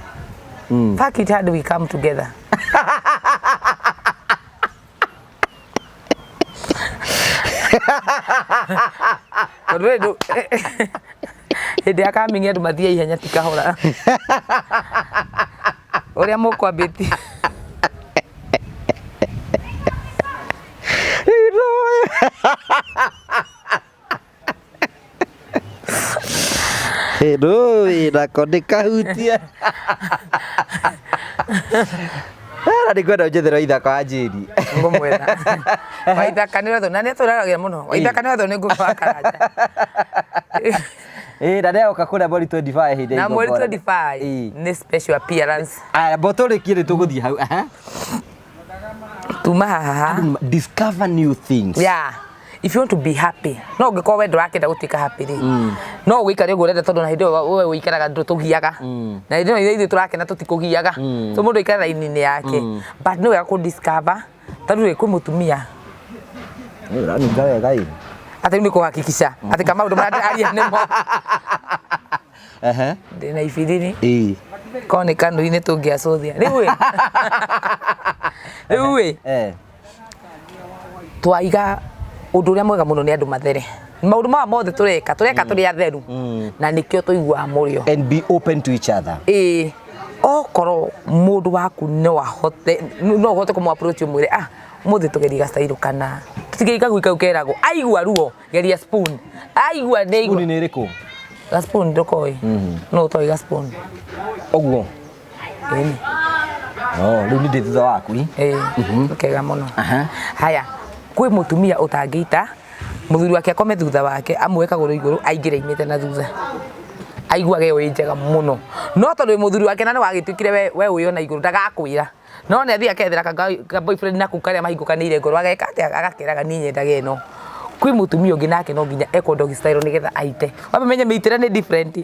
Fuck it hard we come together. Tondũ rĩ ndũ Hĩndĩ ya coming andũ mathiĩ ihenya ti kahora. Ũrĩa mũkwambĩtie. Rũĩ nako nĩ kahutie. Na nĩ ngwenda ũnjethere Waithaka wa Njeri. Ngũmwetha. Waithaka nĩ wetho na nĩ atũraragia mũno. Waithaka nĩ wetho nĩ ngũkũ wa Karanja. Ĩĩ na nĩagoka kũrĩa mweri 25 hĩndĩ ya Na mweri igongona. 25 Ĩĩ. nĩ special appearance. Aya, mboto rĩkie nĩ tũgũthiĩ hau. Aha. Tuma haha. Discover new things. Yeah. If you want to be happy, no ũngĩkorwo we ndũrakĩenda gũtuĩka happy rĩ, no ũgĩikare ũguo ũrenda tondũ na hĩndĩ ĩyo we ũikaraga ndũtũgiaga. Na hĩndĩ ĩno ithuĩ tũrakena tũtikũgiaga. So mũndũ aikare raini-inĩ yake. But nĩ wega kũ discover tondũ rĩ kwĩ mũtumia Ĩ, ũranunga wega ĩ. atĩ rĩu nĩ kũhakikisha atĩ ka maũndũ marĩa ndĩraria nĩmo. Ehe. Ndĩna ibiriri. Ĩĩ. Korwo nĩ kanui-inĩ tũngĩacũthia. Rĩu ĩ. Rĩu ĩ. Eh. Twaiga ũndũ ũrĩa mwega mũno nĩ andũ mathere. Maũndũ maya mothe tũreka, tũreka tũrĩ atheru. Na nĩkĩo tũiguaga mũrĩo. And be open to each other. Ĩĩ okorwo mũndũ waku no ahote no ũhote kũmũ approach ũmwĩre ah ũmũthĩ tũgerie gacairũ kana tũtigerie kagui kau keragwo aigua ruo geria spoon aigua nĩ Spoon aigua nĩ ĩrĩkũ? ga spoon ndũkoĩ no ũtoĩ ga spoon. Ũguo. Ĩni. Oh, rĩu nĩ ndĩ thutha waku. ĩ. Ĩĩ kega mũno. Aha. Haya kwĩ mũtumia ũtangĩita mũthuri wake akome thutha wake amuoe kagũrũ igũrũ aingĩre aimĩte na thutha aiguage ĩyo ĩ njega mũno no tondũ wĩ mũthuri wake na nĩ wagĩtuĩkire we ũĩ ona igũrũ ndagakwĩra no nĩ athiĩ akethera ka boyfriend naku karĩa mahingũkanĩire ngoro ageka atĩa agakeraga niĩ nyendaga ĩno. Kwĩ mũtumia ũngĩ nake no nginya ekwo doggy style nĩgetha aite wambe menye mĩitĩre nĩ different.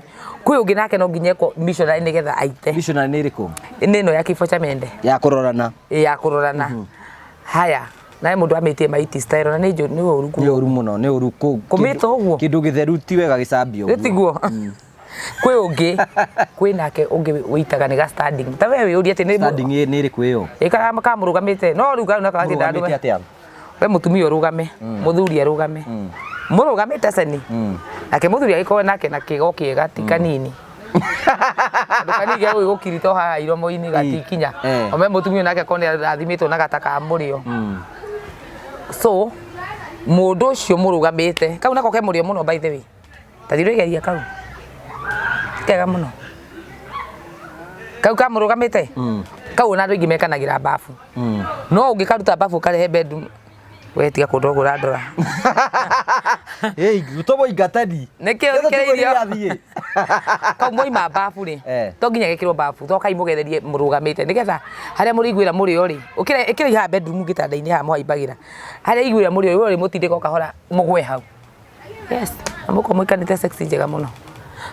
Kwĩ ũngĩ nake no nginya ekwo missionary nĩgetha aite. Missionary nĩ ĩrĩkũ? Nĩ ĩno ya kĩboko cha mende. Ya kũrorana. Ĩ ya kũrorana. Haya nawe mũndũ amĩtie maiti style na nĩ njũ nĩ ũru. Nĩ ũru mũno, nĩ ũru kũ. Kũmĩta ũguo? Kĩndũ gĩtheru ti wega gĩcambio ũguo. Tiguo. Kwĩ ũngĩ kwĩ nake ũngĩ wĩitaga nĩ ga standing. Ta we wĩyũrie atĩ nĩ Standing nĩ ĩrĩkũ ĩyo? Ĩkara kamũrũgamĩte no rĩu kau nako gatinda Mũrũgamĩte atĩa? We mũtumia ũrũgame, mũthuri arũgame. Mũrũgamĩte ceni. Nake mũthuri agĩkorwo nake na kĩgo kĩega ti kanini. Kaũndũ kanini gĩa gũgĩkirita o haha iromo-inĩ gatikinya. Ome mũtumia nake akorwo nĩ arathimĩtwo na gata ka mũrĩo. So mũndũ ũcio mũrũgamĩte kau nako ke mũrĩo mũno by the way. Ta thiĩ ũrĩgeria kau. Kega mũno. Kau kamũrũgamĩte? Kau ona andũ aingĩ mekanagĩra bafu. No ũngĩkaruta bafu ũkarehe bedroom we tiga kũndora ũguo ũrandora. Ĩĩ, gũtũmwo ingatani. Nĩkĩo thikĩrĩirio. Kau mwaima bafu rĩ, to nginya gekĩrwo bafu, to kai mũgererie mũrũgamĩte nĩgetha harĩa mũrĩiguĩra mũrĩo rĩ, ũkĩra ĩkĩra haha bedroom gĩtanda-inĩ haha mũhaimbagĩra. Harĩa iguĩra mũrĩo we ũrĩmũtindĩka o kahora mũgwe hau. Yes, na mũkorwo mũikanĩte sex njega mũno.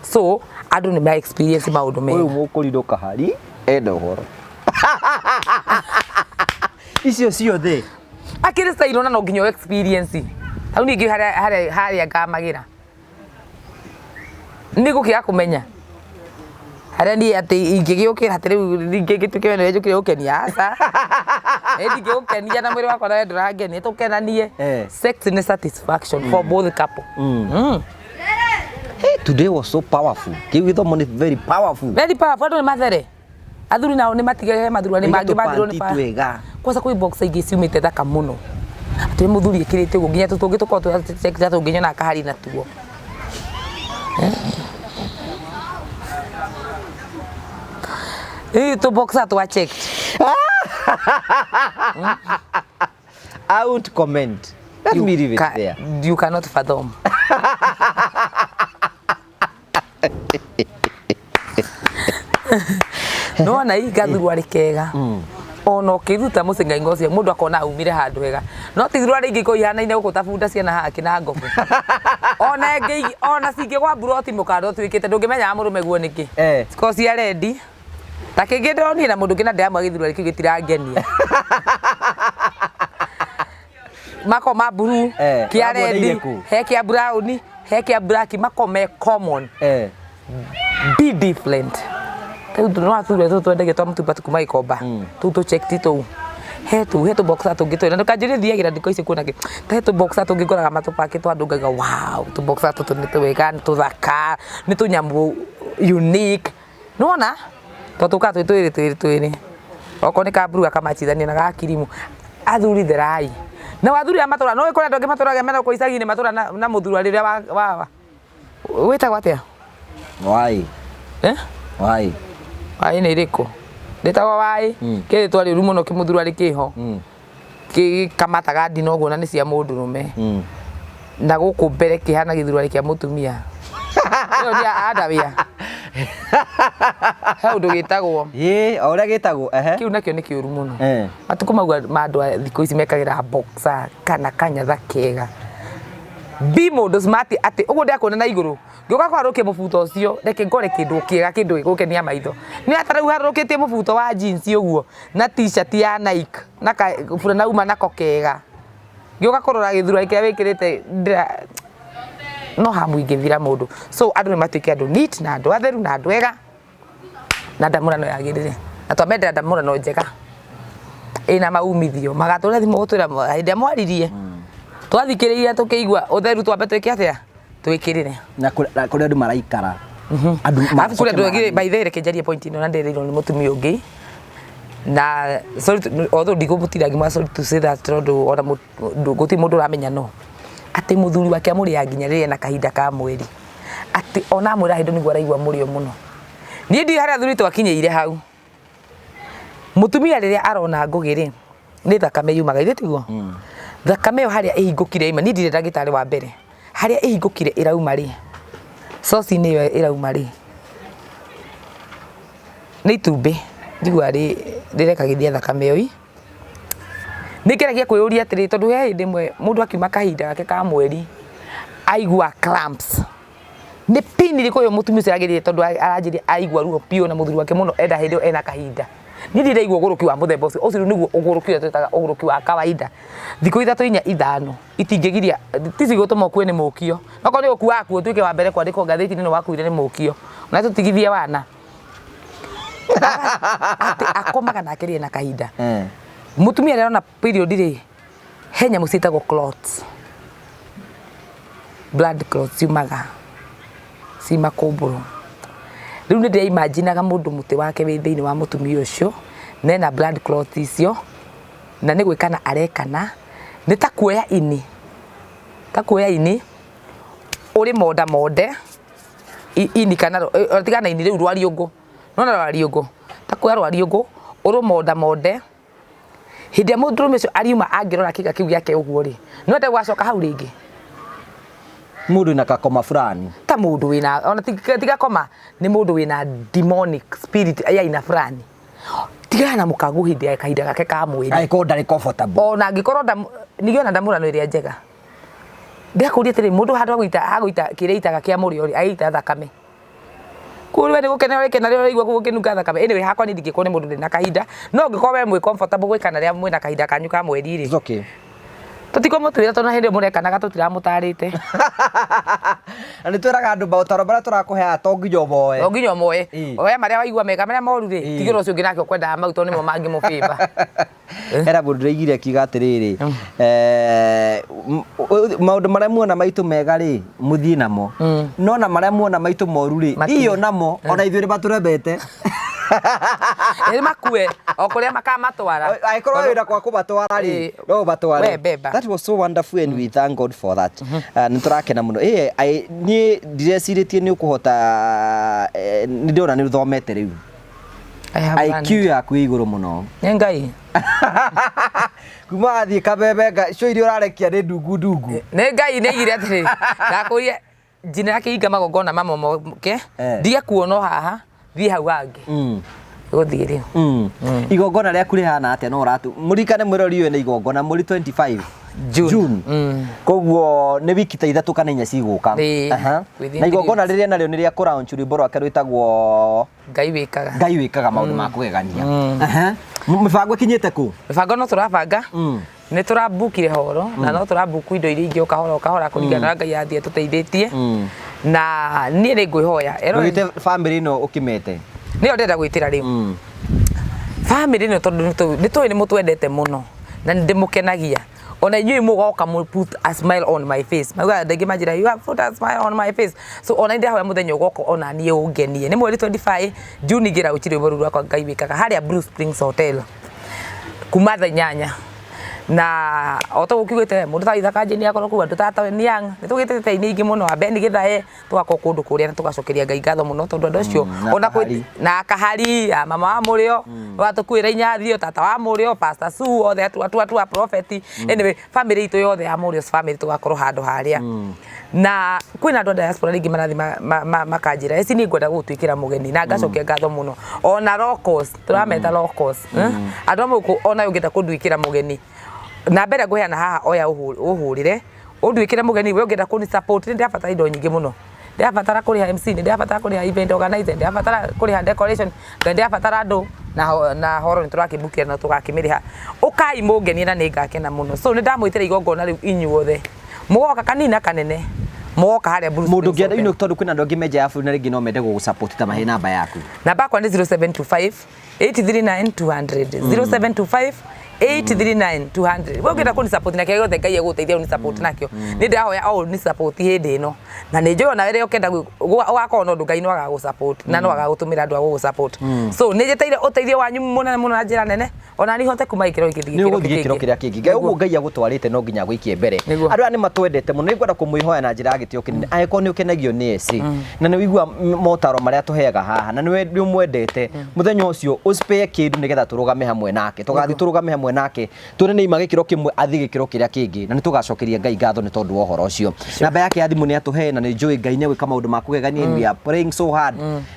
So andũ nĩ ma experience maũndũ mega. Ũyũ mũkũrirũ kahari ena ũhoro. Icio ciothe. Akĩrĩ style na no nginya ũ experience. Hau ningĩ harĩa harĩa harĩa ngamagĩra. Nĩ gũkĩaga kũmenya. Harĩa niĩ atĩ ingĩgĩũkĩra atĩ rĩu ningĩ ngĩtuĩke we nĩwe njũkire gũkenia aca. Ĩ ndingĩgũkenia na mwĩrĩ wakwa na we ndũrangenia tũkenanie. Sex nĩ satisfaction for both couple. Hey, today was so powerful. Kĩu gĩthomo nĩ very powerful. Very powerful andũ nĩ mathere. Athuri nao nĩ matigage mathurwa nĩ mangĩ mathirwo nĩ pa. Twega. Kwanza kwĩ boxer ingĩ ciumĩte thaka mũno. Atĩ mũthuri ĩkĩrĩte ũguo nginya tũtũ ũngĩ tũkoragwo tũrĩa tũngĩnyona kahari natuo. Ĩ tũ boxer twa checked. I won't comment. Let me leave it there. You cannot fathom. Nona igathurwa rĩ kega. Ona ũkĩruta mũcinga ũcio mũndũ akona aumire handũ hega. No ti thurwa rĩngĩ ikorwo ihanaine gũkũ ta bunda ciana haha kĩna ngobo. Ona ĩngĩ ona cingĩgwa mburoti mũkanda ũtuĩkĩte ndũngĩmenya mũrũme guo nĩkĩ. Cikorwo cia rendi. Ta kĩngĩ ndĩronire na mũndũ ũngĩ na ndĩramwĩra gĩthurwa kĩu gĩtirangenia. Mako ma blue, kĩa rendi, he kĩa brown, he kĩa black, mako me common. Be different. Rĩu no athure tũtũ twendagio twa mũtumba kuma Gĩkomba. Tũu tũ check ti tũu. He tu he tu boxer tũngĩ twĩna ndũkanjĩre thiagĩra ndikũ ici kuona kĩ ta he tu boxer tũngĩ ngoraga matũpakĩtwo andũ ngaiga wow, tu boxer tũtũ nĩ twega, nĩ tũthaka, nĩ tũnyamũ unique. Nĩwona tondũ tũkaga twĩ twĩrĩ twĩrĩ twĩrĩ, okorwo nĩ ka blue akamachithania na ga kirimu. Athuri therai na athuri a matũra no kũrĩ andũ angĩ matũraga mena kũu icagi-inĩ matũra na mũthuri rĩrĩa wa wĩtagwo atĩa? Wai. Eh? Wai. Waĩ nĩ ĩrĩkũ? Ndĩtagwo waĩ. Kĩ rĩtwa rĩũru mũno kĩmũthurarĩ kĩho. Kĩkamataga ndino ũguo na nĩ cia mũndũrũme. Na gũkũ mbere kĩhana gĩthurarĩ kĩa mũtumia. Ĩyo nĩ underwear. He ũndũ gĩtagwo. Ĩĩ, o ũrĩa gĩtagwo, ehe. Kĩu nakĩo nĩ kĩũru mũno. Eh. Matukũ mau ma andũ a thikũ ici mekagĩra boxer kana kanyatha kega. Be mũndũ smart atĩ ũguo ndĩrakuona na igũrũ. Ngĩũka kũharũkia mũbuto ũcio, reke ngore kĩndũ kĩega kĩndũ gĩgũkenia maitho. Nĩ ata rĩu harũrũkĩtie mũbuto wa jeans ũguo na t-shirt ya Nike na kaburana uma nako kega. Ngĩũka kũrora gĩthurari kĩrĩa wĩkĩrĩte ndĩra no hamu ingĩthira mũndũ. So andũ nĩ matuĩke andũ neat na andũ atheru na andũ ega na ndamũrano yagĩrĩre. Na twamendera ndamũrano njega ĩna maumithio magatũra thimũ gũtwĩra hĩndĩ ĩrĩa mwaririe twathikĩrĩria tũkĩigua ũtheru twambe twĩke atĩa twĩkĩrĩre. Na kũrĩa andũ maraikara. Andũ Alafu kũrĩa andũ angĩ by the way reke njarie point ĩno na ndĩrĩirwo nĩ mũtumia ũngĩ na sorry although ndigũmũtinda ngĩmwĩra sorry to say that tondũ ona gũtirĩ mũndũ ũramenya no atĩ mũthuri wake amũrĩaga nginya rĩrĩa ena kahinda ka mweri atĩ ona amwĩra hĩndĩ nĩguo araigua mũrĩo mũno. Niĩ ndiũĩ harĩa athuri twakinyĩire hau. Mũtumia rĩrĩa arona ngũgĩ rĩ, nĩ thakame yumaga, ithe tiguo? Thakame ĩyo harĩa ĩhingũkire ima, niĩ ndirĩ ndagĩtarĩ wa mbere. Harĩa ĩhingũkire ĩrauma rĩ, source-inĩ ĩyo ĩrauma rĩ, nĩ itumbĩ njiguaga rĩrekagithia thakame ĩyo. Nĩ ngeragia kwĩyũria atĩrĩ, tondũ he hĩndĩ ĩmwe mũndũ akiuma kahinda gake ka mweri, aigua cramps. Nĩ pin ĩrĩkũ ĩyo mũtumia ũcio agĩrĩire tondũ aranjĩria aigua ruo biũ na mũthuri wake mũno enda hĩndĩ ĩyo ena kahinda. Niĩ ndirĩ ndaigua ũgũrũki wa mũthemba ũcio, ũcio nĩguo ũgũrũki ũrĩa twĩtaga ũgũrũki wa kawaida. Thikũ ithatũ inya ithano itingĩgiria, ti cigũtũma ũkue nĩ mũkio. Okorwo nĩ gũkua waku ũtuĩke wa mbere kwandĩkwo ngathĩti-inĩ nĩ wakuire nĩ mũkio. Na tũtigithie wana. Atĩ akomaga nake rĩrĩa ena kahinda. Mũtumia rĩrĩa arona period rĩ, he nyamũ ciĩtagwo clots. Blood clots ciumaga ci makũmbũro. Rĩu nĩ ndĩra-imagine-aga mũndũ mũtĩ wake wĩ thĩinĩ wa mũtumia ũcio, na ena blood clot icio, na nĩ gwĩkana arekana, nĩ ta kuoya ini, ta kuoya ini, ũrĩ monda monde, ini kana tiga na ini rĩu rwariũngũ, nĩwona rwariũngũ, ta kuoya rwariũngũ, ũrũmonda monde, hĩndĩ ĩrĩa mũndũrũme ũcio ariuma angĩrora kĩga kĩu gĩake ũguo rĩ, no ende gũgacoka hau rĩngĩ. Mũndũ wĩna kakoma fulani. Ta mũndũ wĩna, ona ti gakoma, nĩ mũndũ wĩna demonic spirit ya aina fulani. Tigana na mũkagu hĩndĩ ya kahinda gake ka mweri. Angĩkorwo ndarĩ comfortable. Ona angĩkorwo ningĩ ona ndamũrano ĩrĩa njega. Ndĩrakũria atĩrĩ, mũndũ handũ ha gũita kĩrĩa aitaga kĩa mũrĩo rĩ, agĩita thakame. Kũu we nĩ gũkena ũrekena rĩrĩa ũraigua gũkĩnunga thakame. Anyway, hakwa niĩ ndingĩkorwo nĩ mũndũ ndĩ na kahinda. No ũngĩkorwo we mwĩ comfortable gwĩkana rĩrĩa mwĩna kahinda kanyu ka mweri rĩ. It's okay. Tũtikũmũtuĩra tondũ hĩndĩ ĩyo mũrekanaga tũtiramũtarĩte. Na nĩ twĩraga andũ maũtaro marĩa tũrakũheaga to nginya ũmoe. To nginya ũmoe. Oya marĩa waigua mega, marĩa moru rĩ, tigĩrĩra ũcio ũngĩ nake ũkwendaga mau tondũ nĩmo mangĩmũbĩba. Hena mũndũ ndĩraiguire akiuga atĩrĩrĩ, maũndũ marĩa muona maitũ mega rĩ, mũthiĩ namo. No na marĩa muona maitũ moru rĩ, thiĩ namo, ona ithuĩ nĩ matũremete. Nĩ makue, o kũrĩa makamatwara. Angĩkorwo wĩna kwa kũmatwara rĩ, no ũmatware. We beba. That was so wonderful and we thank God for that. Nĩ tũrakena mũno. Niĩ ndirecirĩtie nĩ ũkũhota, nĩ ndĩrona nĩ ũthomete rĩu. IQ yaku ĩ igũrũ mũno. Nĩ Ngai. Kuma wathiĩ Kameme show iria ũrarekia nĩ ndungu ndungu. Nĩ Ngai nĩ aigire atĩrĩ, ndakũria njina ya kĩhinga magongona mamomoke, ndige kuonwo haha, thiĩ hau hangĩ. Gũthiĩ rĩu. Igongona rĩaku rĩhana atĩa? No ũratu mũririkane mwĩrori ũyũ nĩ igongona mweri 25 June. Koguo nĩ wiki ta ithatũ kana inya cigũka. Within Na igongona three rĩrĩa narĩo nĩ rĩa kũlaunch rwĩmbo rwake rwĩtagwo Ngai wĩkaga. Ngai wĩkaga maũndũ ma kũgegania. Mĩbango ĩkinyĩte kũ? Mĩbango no tũrabanga. Nĩ tũrabukire horo na no tũrabuku indo iria ingĩ o kahora o kahora kũringana na Ngai athiĩ atũteithĩtie. Na niĩ nĩ ngwĩhoya. Ndũgĩte family ĩno ũkĩmete. Nĩyo ndĩrenda gwĩtĩra rĩu. Family ĩno tondũ nĩ tũĩ nĩ mũtwendete mũno na nĩ ndĩmũkenagia ona inyuĩ mũgoka mũ put a smile on my face. Maugaga andũ aingĩ manjĩra, "You have put a smile on my face." So ona ndĩrahoya mũthenya ũgoka ona niĩ ũngenie. Nĩ mweri 25 June ngĩra ũchiri rwĩmbo rũu rwakwa Ngai wĩkaga harĩa Blue Springs Hotel kuma thaa 8. Na o ta ũguo kiugĩte mũndũ ta Ithaka Jane akorwo kũu, andũ ta Tony Young, nĩ tũgĩtĩte aini aingĩ mũno, a Ben Githae, tũgakorwo kũndũ kũrĩa na tũgacokeria Ngai ngatho mũno tondũ andũ acio Na ona kwĩ Kahari. Na Kahari a mama wa mũrĩo watũkuĩra inyathio, tata wa mũrĩo, Pastor Sue, othe atu a prophet. Anyway, family itũ yothe ya mũrĩo family tũgakorwo handũ harĩa. Na kwĩna andũ a diaspora rĩngĩ marathiĩ makanjĩra eci niĩ ngwenda gũgũtuĩkĩra mũgeni na ngacokia ngatho mũno. Ona locals tũrameta locals, eh? Andũ amwe gũkũ ona ũngĩenda kũnduĩkĩra mũgeni, namba ĩrĩa ngũheana haha oya ũhũrĩre ũnduĩkĩre mũgeni. We ũngĩenda kũni support, nĩ ndĩrabatara indo nyingĩ mũno. Ndĩrabatara kũrĩha MC, nĩ ndĩrabatara kũrĩha event organizer, ndĩrabatara kũrĩha decoration, na ndĩrabatara andũ na horo nĩ tũrakĩmbukĩra na tũgakĩmĩrĩha. Ũkai mũngenie na nĩ ngakena mũno. So nĩ ndamwĩtĩra igongona rĩu inyuothe mũgoka kanini na kanene, mũgoka harĩa Blue Mũndũ Springs ũngĩenda Hotel. ino tondũ kwĩna andũ angĩ menja ya bũrũri na rĩngĩ no mende gũgũ-support, ta mahe namba yaku. Namba yakwa nĩ 0725 839 200, 0725 839 200. We ũngĩenda kũni support na kĩrĩa gĩothe Ngai egũgũteithia ũni support nakĩo, nĩ ndĩrahoya o ũni support hĩndĩ ĩno na nĩ njũĩ ona rĩrĩa ũkenda ũgakorwo na ũndũ, Ngai no agagũ support na no agagũtũmĩra andũ a gũgũ support. So nĩ njeteire ũteithio wanyu mũnene mũno na njĩra nene ona niĩ hote kuma gĩkĩro gĩkĩ Nĩ gĩkĩro ũgũthiĩ gĩkĩro kĩngĩ. kĩrĩa kĩngĩ. Ngai ũguo Ngai agũtwarĩte no nginya agũikie mbere. Nĩguo. Andũ aya nĩ matwendete mũno. Nĩ ngwenda kũmwĩhoya na njĩra ya gĩtĩo kĩnene, angĩkorwo nĩ ũkenagio nĩ eci na nĩ ũigua motaro marĩa tũheaga haha na nĩ ũmwendete, mũthenya ũcio ũspare kĩndũ nĩgetha tũrũgame hamwe nake. Tũgathiĩ tũrũgame hamwe nake tuone nĩ ima gĩkĩro kĩmwe athiĩ gĩkĩro kĩrĩa kĩngĩ, na nĩ tũgacokeria Ngai ngatho nĩ tondũ wa ũhoro ũcio. Namba yake ya thimũ nĩ atũhe na nĩ njũĩ Ngai nĩ egwĩka maũndũ ma kũgegania. We are praying so hard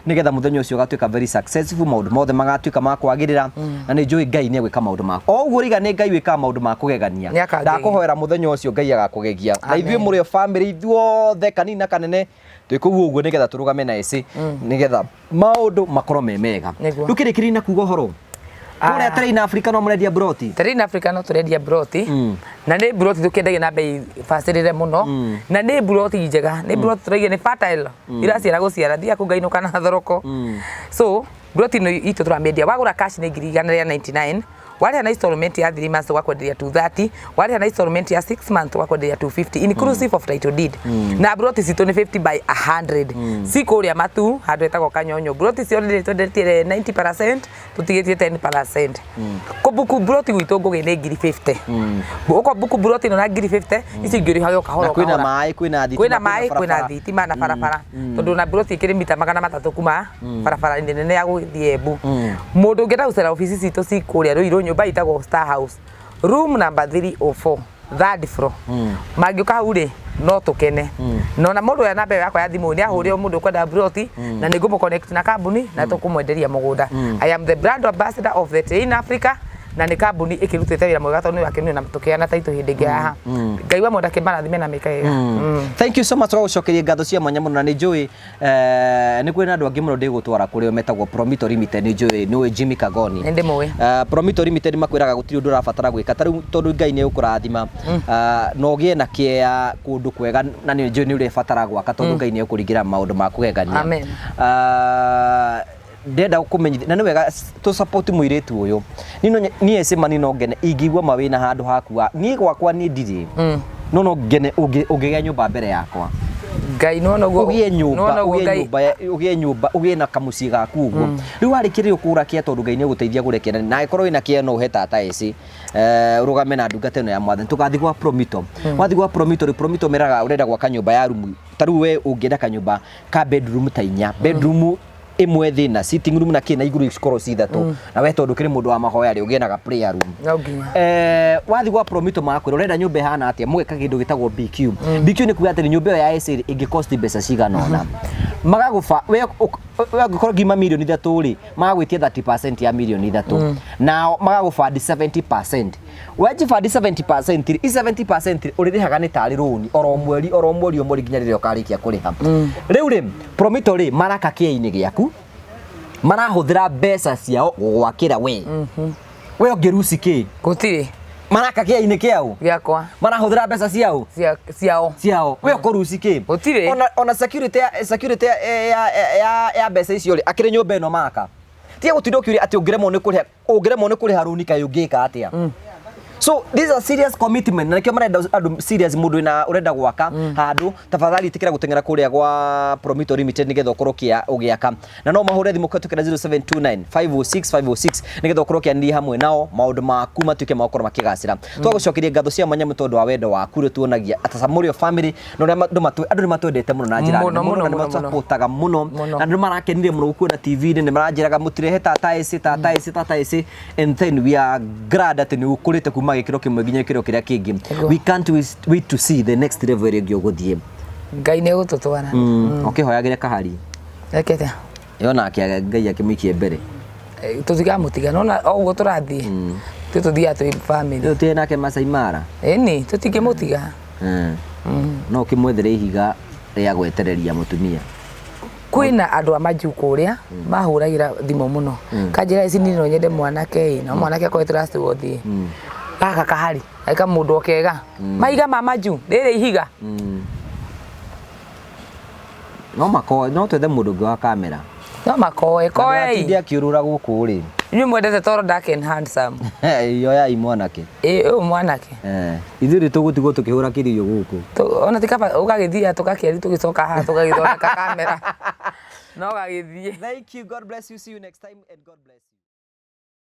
nĩgetha mũthenya ũcio ũgatuĩka very successful, maũndũ mothe magatuĩka ma kwagĩrĩra, na nĩ njũĩ Ngai nĩ egwĩka maũndũ ma o ũguo rĩga nĩ Ngai wĩkaga maũndũ ma kũgegania. Nĩakangegia. Ndakũhoera mũthenya ũcio Ngai agakũgegia na ithuĩ Amen. mũrĩo family ithuothe kanini na kanene twĩ kũu ũguo nĩgetha tũrũgame na ĩcĩ nĩgetha maũndũ makorwo me mega. Nĩguo. Rĩu kĩrĩkĩrĩria na kuga ũhoro kũrĩa Terrain Africa no mũrendia broti. Terrain Africa no tũrendia broti na nĩ broti tũkĩendagia na bei bacĩrĩre mũno na nĩ broti njega, nĩ broti tũraiga nĩ fertile, iraciara gũciara thia kũu ngainũka na thoroko. So broti ĩno itũ tũramĩendia wagũra cash nĩ 199,000, warĩha na installment ya 3 months ũgakwenderia 230, warĩha na installment ya 6 months ũgakwenderia 250 inclusive of title deed. Na broti citũ nĩ 50 by 100, ci kũrĩa Matu handũ hetagwo Kanyonyo. Broti ciothe twendetie 90%, tũtigĩtie 10%. Kũbuku broti gwitũ Ngũgĩ nĩ 50,000. Ũko buku broti ĩno na 50,000, ici ingĩ ũrĩhage o kahora Na o kwĩna kahora. maĩ, kwĩna thitima, Kwĩna maĩ, kwĩna kwĩna barabara. Thitima na barabara, tondũ na broti ĩkĩrĩ mita 300 kuma barabara-inĩ nene ya gũthiĩ Embu. Mũndũ ũngĩenda gũcera obici citũ ci kũrĩa Ruiru, nyũmba ĩtagwo Star House, room number 304, third floor. Mangĩũka hau rĩ, no tũkene na ona mũndũ oya namba ĩyo yakwa ya thimũ nĩ ahũrĩre mũndũ ũkwenda broti na nĩ ngũmũ connect na kambuni na tũkũmwenderia mũgũnda. I am the brand ambassador of the Terrain Africa na nĩ kambuni ĩkĩrutĩte wĩra mwega tondũ nĩ wakĩnio na tũkĩana taitũ hĩndĩ ĩngĩ haha. Ngai wa mwenda kĩmarathime na mĩke wega. Thank you so much gũcokeria ngatho cia mwanya mũno na nĩ njũĩ nĩ kwĩ na andũ angĩ mũno ndĩgũtwara kũrĩ o metagwo Promito Limited. Nĩ njũĩ nĩ ũĩ Jimmy Kagoni. Nĩ ndĩmũĩ. Promito Limited makwĩraga gũtirĩ ũndũ ũrabatara gwĩka ta rĩu tondũ Ngai nĩ ũkũrathima na ũgĩe na kĩea kũndũ kwega na nĩ njũĩ nĩ ũrĩbatara gwaka tondũ Ngai nĩ ũkũringĩra maũndũ ma kũgegania. Amen. Ndĩrenda kũmenyithia na nĩ wega tũ support mũirĩtu ũyũ. Niĩ cemani no ngene ingĩigua ma wĩna handũ haku wa niĩ gwakwa niĩ ndirĩ no ngene ũngĩgĩa nyũmba mbere yakwa. Ngai nĩwona ũguo Ũgĩe nyũmba nĩwona ũguo ũgĩe Ngai nyũmba ũgĩe nyũmba ũgĩe na kamũciĩ gaku ũguo. Rĩu warĩkĩrĩria kũgũra kĩa tondũ Ngai nĩ egũteithia gũre kĩa na angĩkorwo wĩna kĩa no ũhe tata ĩci ũrũgame na ndungata ĩno ya mwathani. Tũgathiĩ gwa Promito. Wathiĩ gwa Promito rĩ, Promito meraga ũrenda gwaka nyũmba ya rumu ta rĩu we ũngĩenda kanyũmba ka bedroom ta inya, bedroom ĩmwe thĩ na sitting room na kĩ na igũrũ cikorwo ci ithatũ, na we tondũ kĩrĩ mũndũ wa mahoya rĩ, ũgĩe na ga prayer room. No nginya. Wathiĩ gwa Promito magakwĩra ũrenda nyũmba ĩhana atĩa, mũgeka kĩndũ gĩtagwo BQ. BQ nĩ kuga atĩ nyũmba ĩyo ya SA ĩngĩ cost mbeca cigana ũna, magagũba we angĩkorwo ngiuma 3 mirioni rĩ, magagwĩtia 30% ya 3 mirioni, nao magagũbandi 70%. Wenjibandi 70% rĩ, i 70% rĩ, ũrĩrĩhaga nĩ tarĩ rũni oro mweri oro mweri o mweri nginya rĩrĩa ũkarĩkia kũrĩha. Rĩu rĩ, Promito rĩ, maraka kĩea-inĩ gĩaku, marahũthĩra mbeca ciao gũgwakĩra we. We ũngĩruci kĩ? Gũtirĩ. Maraka kĩea-inĩ kĩao. Gĩakwa. Marahũthĩra mbeca ciao. Ciao. Ciao. We ũkũruci kĩ? Gũtirĩ. Ona security ya mbeca icio rĩ, akĩrĩ nyũmba ĩno maka. Tiga gũtinda ũkĩũria atĩ ũngĩremwo nĩ kũrĩha, ũngĩremwo nĩ kũrĩha rũni kaĩ ũngĩka atĩa. So this is a serious commitment, na nĩkĩo marenda andũ serious. Mũndũ wĩna ũrenda gwaka handũ, tafadhali ĩtĩkĩra gũteng'era kũrĩa gwa Promito Limited nĩgetha ũkorwo ũgĩaka, na no mahũre thimũ kũhetũkĩra 0729 506 506 nĩgetha ũkorwo ũkĩanĩria hamwe nao, maũndũ maku matuĩke ma gũkorwo makĩgacĩra. Twagũcokeria ngatho cia mwanya tondũ wa wendo waku ũrĩa tuonagia Atasamurio family, na ũrĩa andũ nĩ matwendete mũno na njĩra Mũno, nene mũno, na nĩ mũno, mũno. matũsupportaga mũno. Mũno. Na andũ marakenire mũno gũkuona TV-inĩ, nĩ maranjĩraga mũtirehe tata ĩcĩ, tata ĩcĩ, tata ĩcĩ, and then we are glad atĩ nĩ ũkũrĩte kuma gĩkĩro kĩmwe nginya gĩkĩro kĩrĩa kĩngĩ. Nĩguo. We can't wait to see the next level ĩrĩa ĩngĩ ũgũthiĩ. Ngai nĩ egũtũtwara. Ũkĩhoyagĩre kahari. Rekete. Yo nake Ngai akĩmũikie mbere. Tũtikamũtiga, nona o ũguo tũrathiĩ tũ tũthiaga twĩ family. Rĩu tĩ nake Masai Mara. Ĩni, tũtingĩmũtiga. No ũkĩmwethere ihiga rĩa gwetereria mũtumia. Kwĩna andũ a majuu kũrĩa mahũragĩra thimũ mũno, kanjĩra ici niĩ no nyende mwanake ĩ, no mwanake akorwo trustworthy, gaka kahari eka mũndũ o kega, mahiga ma majuu, rĩrĩ ihiga. No makoe, no twethe mũndũ ũngĩ wa kamera. No makoe koei. Atinde akĩũrũra gũkũ rĩ. Inyuĩ mwendete toro dark and handsome. Yoyai mwanake. Ĩ, ũyũ mwanake. Ithuĩ nĩ tũgũtigwo tũkĩhũra kĩrĩo gũkũ. Ona ti kaba ũgagĩthiĩ tũgakĩari, tũgĩcoka haha tũgagĩthondeka kamera no gagĩthiĩ. Thank you. God bless you. See you next time and God bless you.